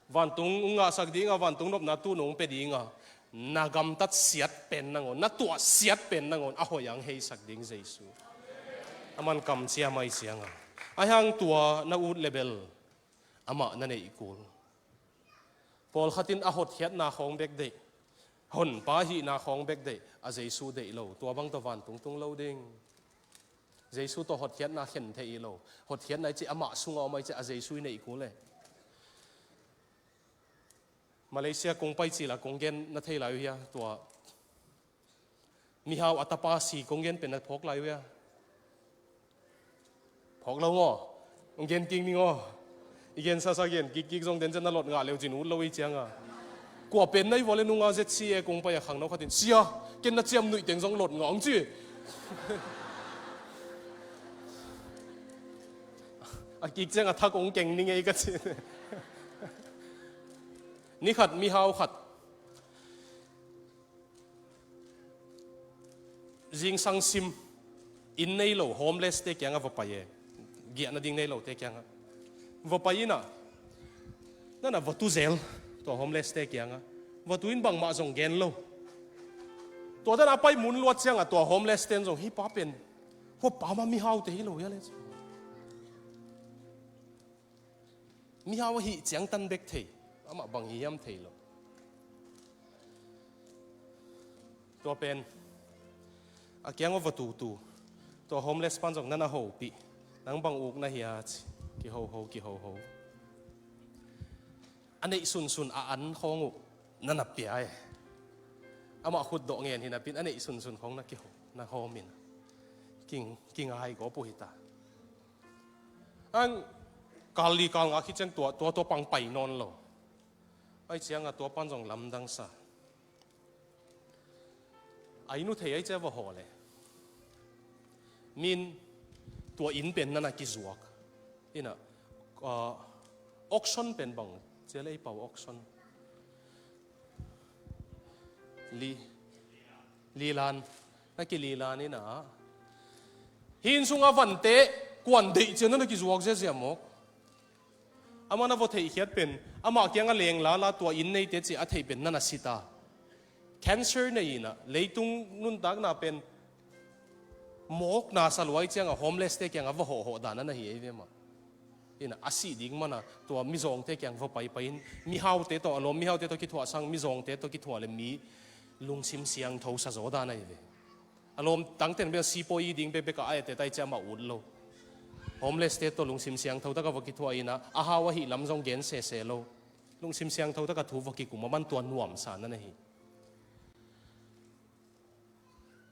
Vantung hong ngahsak ding a, vantung nopna tu nong pia ding a. Na gamtat siat pen nangawn, na tuah siat pen nangawn, a hoih a hong heisak ding Jesu. A man kamciam ahi ciang a. Ahi hang tua na ut leh bel. Amah na neih kul. Pawlkhat in a hotkhiatna khawng bek deih. Honpa hihna khawng bek deih. A Jesu deih lo. Tua bang tawh vantung tung lo ding. Jesu tawh hotkhiatna khen thei hi lo. Hotkhiatna i cih amah sungah om ahi ciah a Jesu i neih kul e. Malaysia kong pai cil a kong gen na thei lai uh hia tua. Mihau a tapa si kong gen pen na phawk lai uh hia. Phawk lo maw. Hong gen kik ning aw. I gen sasa gen kikkik zong den cian na lot ngah leu cin ut lo i ciang a. Kua pen na i vua le nung a Z C A kong pai a khangno khat in sia ken na ciam nuih teng zong lot ngah hong ci. A kik ciang a thak hong keng ning ei ka ci. Ni khat mihau khat. Zingsang sim inn nei lo homeless te kiangah va pai e. Giahna ding nei lo te kiangah va pai inah. Nana va tu zel tua homeless te kiangah. Va tu in bangmah zong gen lo. Tua dana pai mun luat ciangah tua homeless ten zong hih pa pen hua pa mah mihau te hi lo hia le. Mihau ahih ciangtan bek thei. Amah bang hi hiam thei lo. Tua pen a kiang a va tutu. Tua homeless pan zong nana hopih. Nang bang uk na hia ci. Kihoho kihoho. A neih sunsun a an khawng uh nana pia e. Amah khut dawh ngen hi napin a neih sunsun khawng na kiho na hawmin. King kingai gawp uh hita. Ang kal li kal nga khit ciang tua tua tua pang pai nawn lo. Ai cianga tua pan zong lamdang sa. Ai nu thei ai cia va haw le. Min tua inn pen nana kizuak. Ina ah, auction pen bang cia le i pau auction. Li lilan na kililan ina. Hin sunga vante kuan deih cian na kizuak ziazia mawk. Amah na va theihkhiat pen amah kianga leng lala tua inn neite ci a theih pen nana sita. Cancer nei ina leitung nuntakna pen mawkna saluai cianga homeless te kianga va hawhhawh dan ana hi ei ve mah. Ina a sih ding mana tua mizawngte kiang va paipai in mihaute tawh a lawm mihaute tawh kithuah sang mizawngte tawh kithuah le mi lungsim siangtho sazaw dan ahi ve. A lawm tangten bia sipawi ding bekbek a aete tai ciah mah ut lo. Homeless te tawh lungsim siangtho taka va kithuah ina a hau ahi lam zong gen sese lo. Lungsim siangtho taka thu va kikum a man tua nuamsa nan ahi.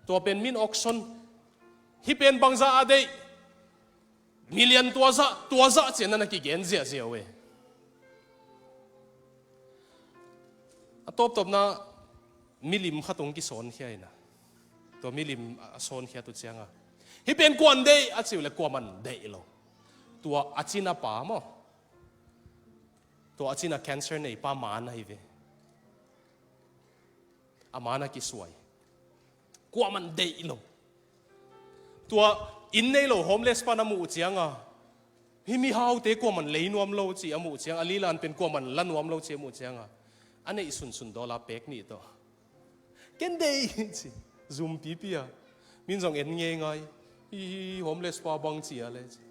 Tua pen min auction hi pen bangza a deih. Million tua zah tua zah cian nan a kigen ziahziah uh e. A tawptawpna milim khat hong kisawnkhia ina. Tua milim a sawnkhia tu cianga hi pen kuan deih a ciu le kuaman deih lo. Tua a cina pa maw. Tua a cina cancer nei pa man ahi ve. A man a kisuai. Kuaman deih lo. Tua inn nei lo homeless pan a muh cianga hi mihaute kuaman lei nuam lo ci a muh cianga a lilan pen kuaman la nuam lo ci a muh cianga a neih sunsun dawla pek nih tawh ken deih ci zumpipi a min zong en ngeingai hi homeless pa bang ci a le ci.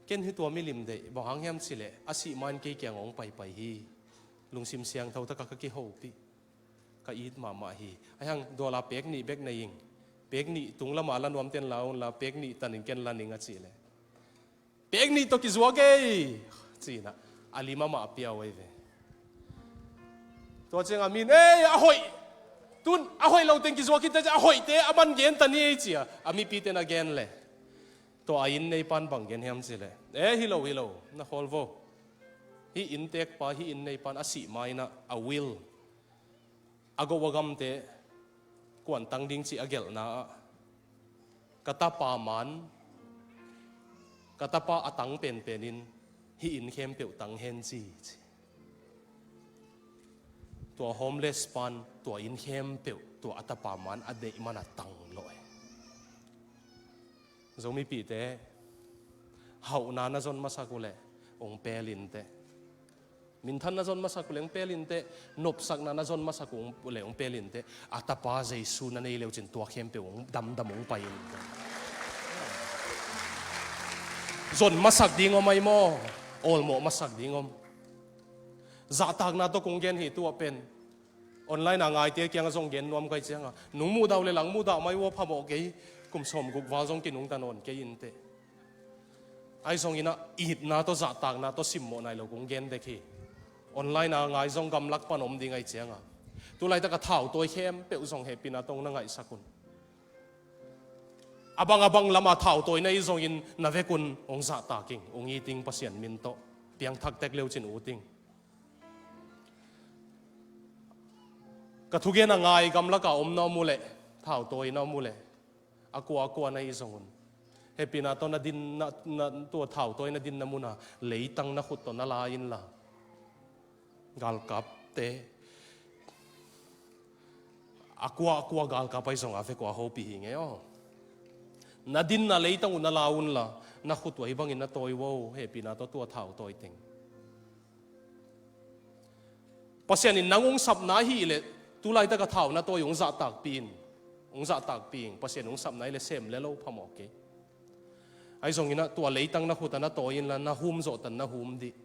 Ken hi tua milim deih bang hang hiam ci leh a sih man kei kiang hong paipai hi. Lungsim siangtho taka ka kihopih. Ka it mahmah hi. Ahi hang dawla pek nih bek nei ing. Pek nih tung lama la nuamten la unla pek nih tanin ken la ning a cih le. Pek nih tawh kizuak ei, ci-in ah a lim amah a pia uh ahi ve. Tua ciangah mi'n, ei, a hoih, tun a hoih lo teng kizuak hi teh, a hoihte aman gen ta ni ei, ci-a a mipite na gen leh, tua a inn neipa'n bang gen hiam cih leh, e, hi lo, hi lo, na khawl vo. Hih inntekpa, hih inn neipa'n a sih ma-in ah a will, a go a gamte kuan tang ding cih a gelhna ah, ka tapa man, ka tapa a tang penpen in hih inn khempeuh tang hen ci, ci. Tua homeless pa'n tua inn khempeuh tua a tapa man a deih man a tang lawh hi. Zomipihte, hauhna na zon masak uh leh ong pel inteh. Minthan na zon masak uh leh ong pel inteh. Nopsakna na zon masak uh leh ong pel inteh. A tapa Jesu na nei leucin tua khempeuh ong damdam ong pai inteh. Zon masak ding om ahi maw? Awlmawh masak ding om. Zahtakna tawh kong gen hi, tua pen online a ngaite kiangah zong gen nuam ka hih ciangah, nong muhdah uh leh lang muhdah mai uh aw, phamawh kei, kum sawmguk val zong kinungta nawn kei inteh. Ahi zongin ah itna tawh zahtakna tawh simmawh nai lo kong gen dek hi. Online a ngai zong gamlak pan om ding ahih ciangah, tu laitak a thautawi khempeuh zong hehpihna tawh ong na ngaihsak un. A bang a bang lam a thautawi na hih zongin na vekun ong zahtak ing, ong it ing, Pasian min tawh. Piangthak tek leucin ut ing. Ka thugen a ngai gamlak a om na om uh leh, thautawi na om uh leh, a kua a kua na hih zong un, hehpihna tawh na din, na, na, tua thautawi na dinna mun ah leitang na khut tawh na la inla, galkapte, a kua a kua galkap ahi zong a vek uh a hopih hi ngei aw. Na dinna leitang uh na la unla, na khut uh ahi bangin na tawi un, hehpihna tawh tua thautawi teng. Pasian in nang ong sapna ahih leh, tu laitak a thau na tawi ong zahtakpih in, ong zahtakpih in. Pasian ong sapna ahih leh sem le lo phamawh kei. Ahi zongin ah tua leitang na khut ah na tawi inla, na hum zawh tan na hum dih.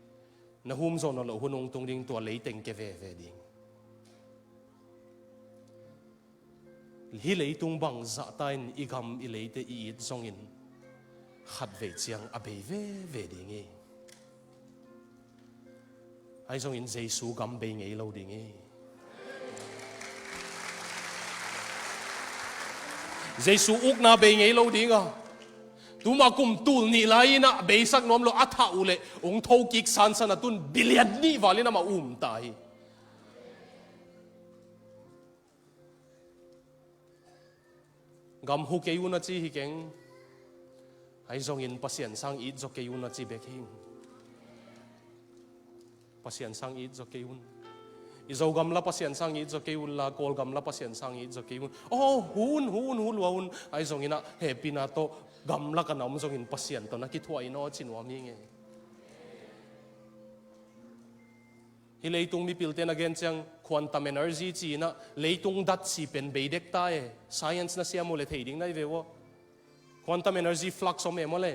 Na hum zawh nawn loh hun ong tung ding, tua leiteng kia veve ding. Hih leitung bangzah ta in i gam i leite i it zongin, khatvei ciang a bei veve ding hi. Ahi zongin Jesu gam bei ngei lo ding hi. Jesu ukna bei ngei lo ding a. Tuma kum tul nih lai-in ah beisak nuam lo a thah uh leh ong thokik sansan a, tun billion nih val in amah um ta hi. Gam hu kei un a ci hi keng. Ahi zongin Pasian sang it zaw kei un a ci bek hi. Pasian sang it zaw kei un. I Zogam la Pasian sang it zaw kei unla, Kawlgam la Pasian sang it zaw kei un. Aw, hu un, hu un, hu lua un. Ahi zongin ah hehpihna tawh gamlak a na om zongin Pasian tawh na kithuah in aw ci nuam hi ngei. Hih leitung mipilte na gen ciang quantum energy ci-in ah leitung datsi pen bei dek ta e. Science na siam uh leh thei ding na hi ve uh aw. Quantum energy flux om e maw le.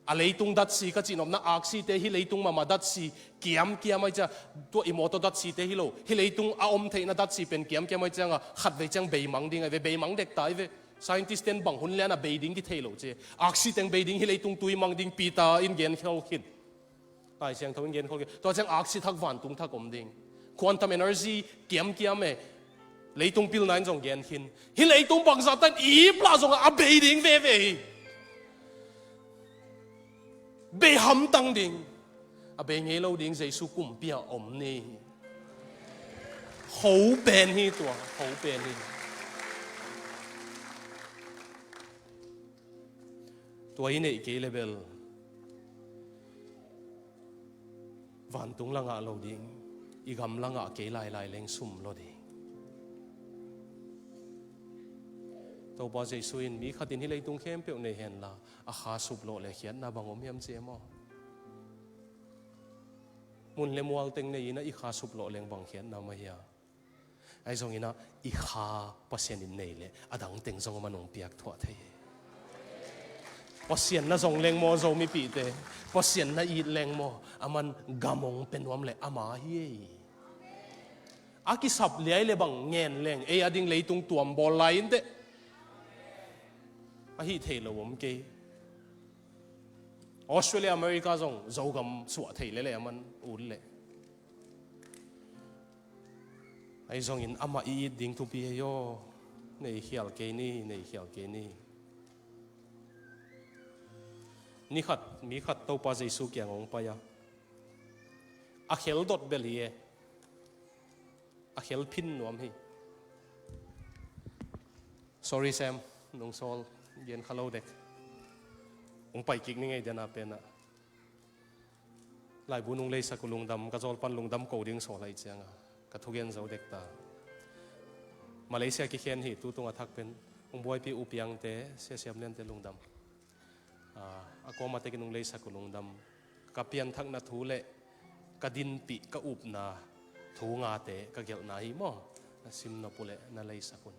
A leitung datsi ka cih nopna aksite, hih leitung mahmah datsi kiamkiam ahi ciang, tua i mawtaw datsite hi lo, hih leitung a om theihna datsi pen kiamkiam ahi ciangah khatvei ciang beimang ding ahi ve, beimang dek ta ahi ve. Scientist ten bang hun lian a bei ding kithei lo ci. Aksi teng bei ding, hih leitung tui mang ding, Peter in gen khol khin. Lai Siangtho in gen khol khin. Tua ciang aksi thak, vantung thak om ding. Quantum energy kiamkiam e. Leitung pilna in zong gen khin. Hih leitung bangzah tan i ip lah zongah a bei ding veve hi. Bei hamtang ding. A bei ngei lo ding, Jesu kumpi ah om ni. Ho pen hi tua, ho pen hi. Tua i neih kei leh bel vantung la ngah lo ding, i gam la ngah kei lailai leng sum lo ding. Topa Jesu in mi khat in hih leitung khempeuh nei henla, a kha sup lawh leh khiatna bang om hiam ci e maw? Mun le mual teng nei in ah i kha sup lawh leng bang khiatna om ahi a? Ahi zongin ah i kha Pasian in nei leh a dang teng zong aman hong piak thuah thei hi. Pasian na zong leng maw, Zomipihte? Pasian na it leng maw? Aman gam hong pia nuam leh ama hi ei. A kisap liai leh bang ngen leng ei a ding leitung tuam bawl lai inteh. Ahi thei lo om kei. Australia, America zong Zogam suah thei lele a man ut leh. Ahi zongin amah i it ding thupi hi aw. Nei khial kei ni, nei khial kei ni. Ni khat mi khat Topa Jesu kiang hong pai a, a khel dot bel hi e. A khel phin nuam hi. Sorry Sam, nong sawl, gen kha lo dek. Hong pai kik ni ngei den a pen ah. Laibu nong leisak uh lungdam, ka zawl pan lungdam ko ding sawl ahih ciangin ka thugen zo dek ta. Malaysia kikhen hi, tu tung a thak pen hong buaipih U Piangte, Sia Siam Liante lungdam. Ah, a kuamah tekin nong leisak uh lungdam. Ka pianthakna thu le ka dinpih, ka upna thu ngate ka gelhna hi maw? Na sim nop uh leh na leisak un.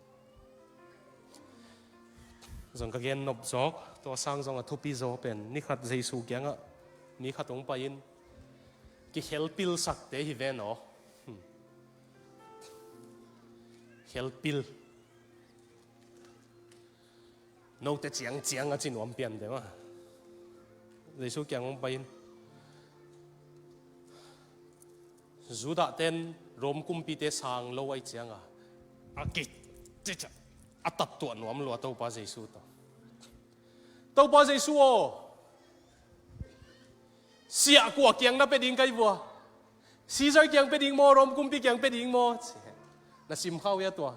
Zong ka gen nop zawk, tua sang zong a thupi zaw pen ni khat Jesu kiangah mi khat hong pai-in kikhelpilsakte hi ven aw. Hmm. Khelpil. Note ciangciang a ci nuam pian deuh a. Jesu kiang hong pai-in Judah ten Rom kumpite sang lo ahih ciangin a kicica a tattuah nuam lua Topa Jesu tawh. Topa Jesu aw, siah kua kiang na pia ding ka hi vua? Caesar kiang pia ding maw, Rom kumpi kiang pia ding maw? Na sim kha uh hia tua?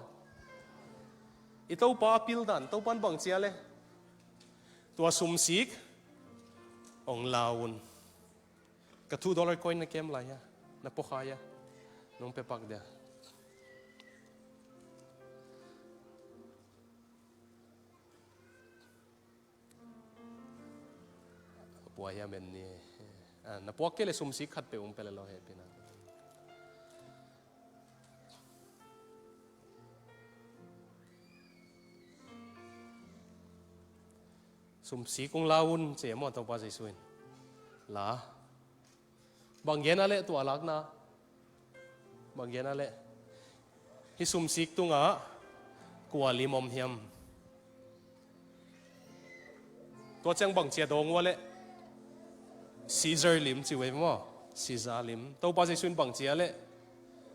I Topa a pil dan, Topa in bang ci a le? Tua sumsik hong la un. Ka two dollar coin na kem lai hia? Na pua kha hia? Nong pia pak dia. Pua hia men ni. Ah, na puak kei le sumsik khat peuh hong pia le lo he pina. Sumsik hong la un ci e maw Topa Jesu in. La. Bang gen a le tua lakna? Bang gen a le? Hih sumsik tungah kua lim om hiam? Tua ciang bang ci a dawng uh a le? Caesar lim ci uh ei maw? Caesar lim. Topa Jesu in bang ci a le?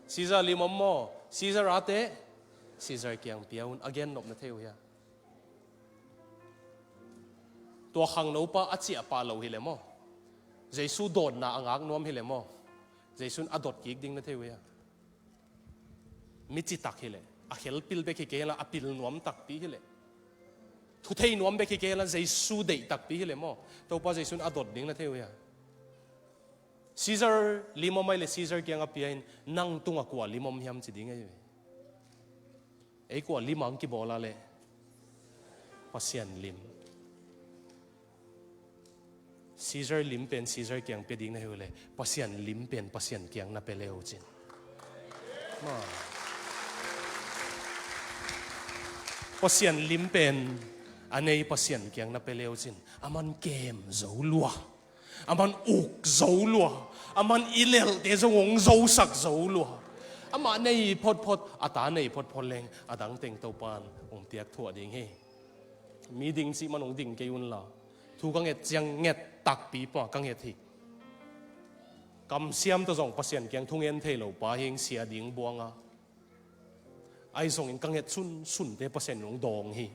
Caesar lim om maw? Caesar a teh Caesar kiang pia un, a gen nop na thei uh hia? Tua khangnopa a ciah pah lo hi le maw? Jesu dawnna a ngak nuam hi le maw? Jesu in a dot kik ding na thei uh hia? Mi citak hi le, a khelpil bek hi kei la, a pil nuam takpi hi le, thu thei nuam bek hi kei la, Jesu deih takpi hi le maw? Topa Jesu in a dot ding na thei uh hia? Caesar lim om a hi le Caesar kiang a pia in, nang tungah kua lim om hiam ci ding ahi ve. Ei kua lim ang kibawl a le? Pasian lim. Caesar lim pen Caesar kiang pia ding na hi uh le, Pasian lim pen Pasian kiang na pia le uh cin. Ma. Pasian lim pen a nei Pasian kiang na pia le uh cin. A man kem zo lua. A man uk zo lua. A man i lelhte zong hong zosak zo lua. Amah nei photphot, a ta nei photphot leng a dang teng Topan hong piak thuah ding hi. Mi ding cih man hong ding kei un la, thu ka nget ciang nget takpi pah ka nget hi. Kamsiam tawh zong Pasian kiang thungen thei lo pa hi ing, sia ding buang a. Ahi zongin ka nget sunsunte Pasian in hong dawng hi.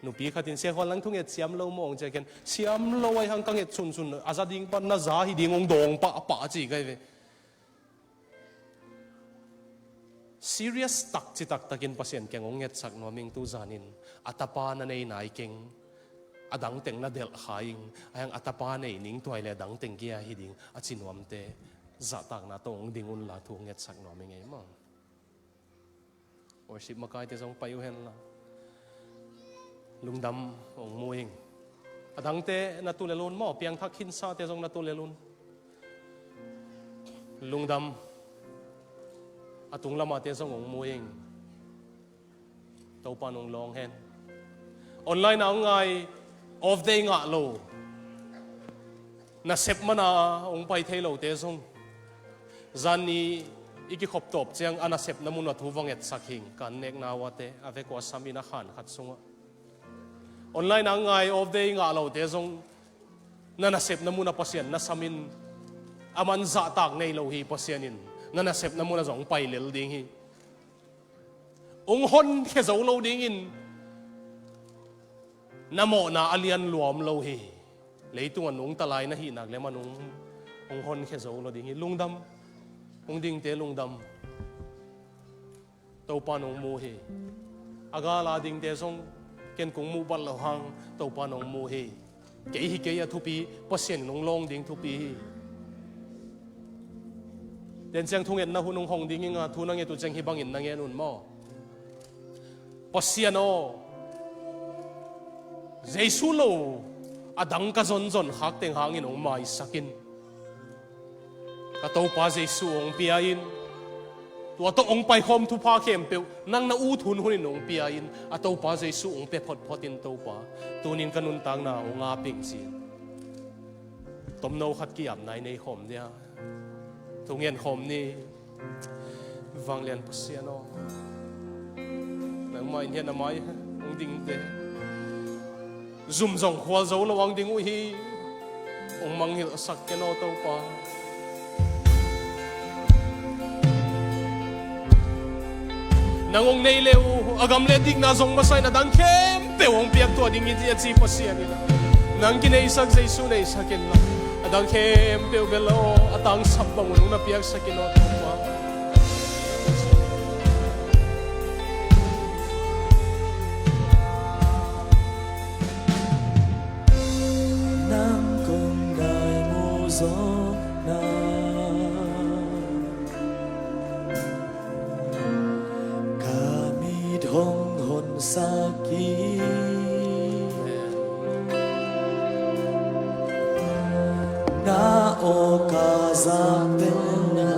Nupi khat in, "Sia Khual, nang thunget siam lo maw?" hong ci a, ken, "Siam lo ahi hang, ka nget sunsun, a za ding pan na za hi ding hong dawng pahpah," a ci ka hi ve. Serious tak, citak takin Pasian kiang hong ngetsak nuam ing. Tu zanin a tapa na nei nai keng, a dang teng na delh kha ing, ahi hang a tapa nei ning tuai le a dang teng kia hi ding a ci nuamte zahtakna tawh hong ding un la, thu hong ngetsak nuam ing ei maw? Worship makaite zong pai uh hen la. Lungdam hong mu ing. A dangte na tu lel un maw, piangthak khinsate zong na tu lel un. Lungdam. A tung lamate zong hong mu ing. Topan hong lawng hen. Online a hong ngai, off day ngah lo, nasep mana hong pai thei lote zong, zan ni i kikhop tawp ciang a nasepna mun a thu va ngetsak hing, kan nekna uate a vek uh a sam in a khan khat sungah. Online a hong ngai, off day ngah lote zong, Na nasepna munah Pasian na samin, a man zahtak nei lo hi. Pasian in na nasepna munah zong pai lel ding hi. Hong honkhia zo lo dingin na mawhna a lian luam lo hi. Leitungah nungta lai na hih nak leh man hong, hong honkhia zo lo ding hi. Lungdam, hong dingte lungdam. Topa nong mu hi. A gala dingte zong ken kong muh bat lo hang Topa nong mu hi. Kei hi kei a thupi, Pasian nong lawng ding thupi hi. Tenciang thungetna hun hong hong ding inga, thu na nget uh ciang hih bangin na ngen un maw? Pasian aw, Jesu lo a dang ka zonzon khak teng hangin hong maisak in. Ka Topa Jesu hong pia in, tua tawh hong paikhawm thupha khempeuh nang na ut hunhun in hong pia in, a Topa Jesu hong pia photphot in Topa, tunin ka nuntakna hong ngap ing ci-in tomno khat ki-apna i nei khawm dia. Thungen khawm ni. Vanglian Pasian aw, nangmah in hian a mai hong dingte zum zong khual zo lo hong ding uh hi. Hong mangngilhsak ken aw Topa. Nang hong nei le uh a gam le dikna zong masa in a dang khempeuh hong piak tuah ding hi ci a ci Pasian in, nang kineisak Jesu neisak inla, a dang khempeuh bel aw, a tangsap bang un hong na piaksak in aw Topa. Nang kong nai mu zawkna, ka mit hong honsak hi. Na aw ka zaktelna,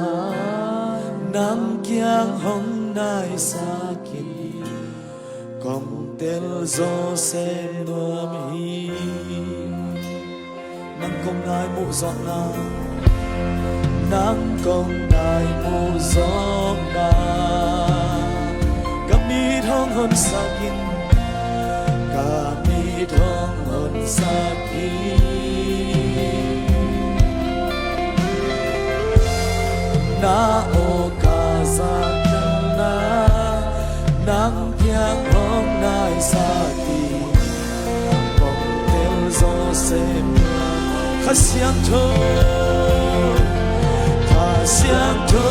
nang kiang hong naisak hi. Kong tel zaw sem nuam hi. Nang kong nai mu zawkna, nang kong nai mu zawkna, ka mit hong honsak in, ka mit hong honsak hi. Na aw ka zaktelna, nang kiang hong naisak hi. Kong tel zaw sem nuam hi. Kha Siangtho, Kha Siangtho,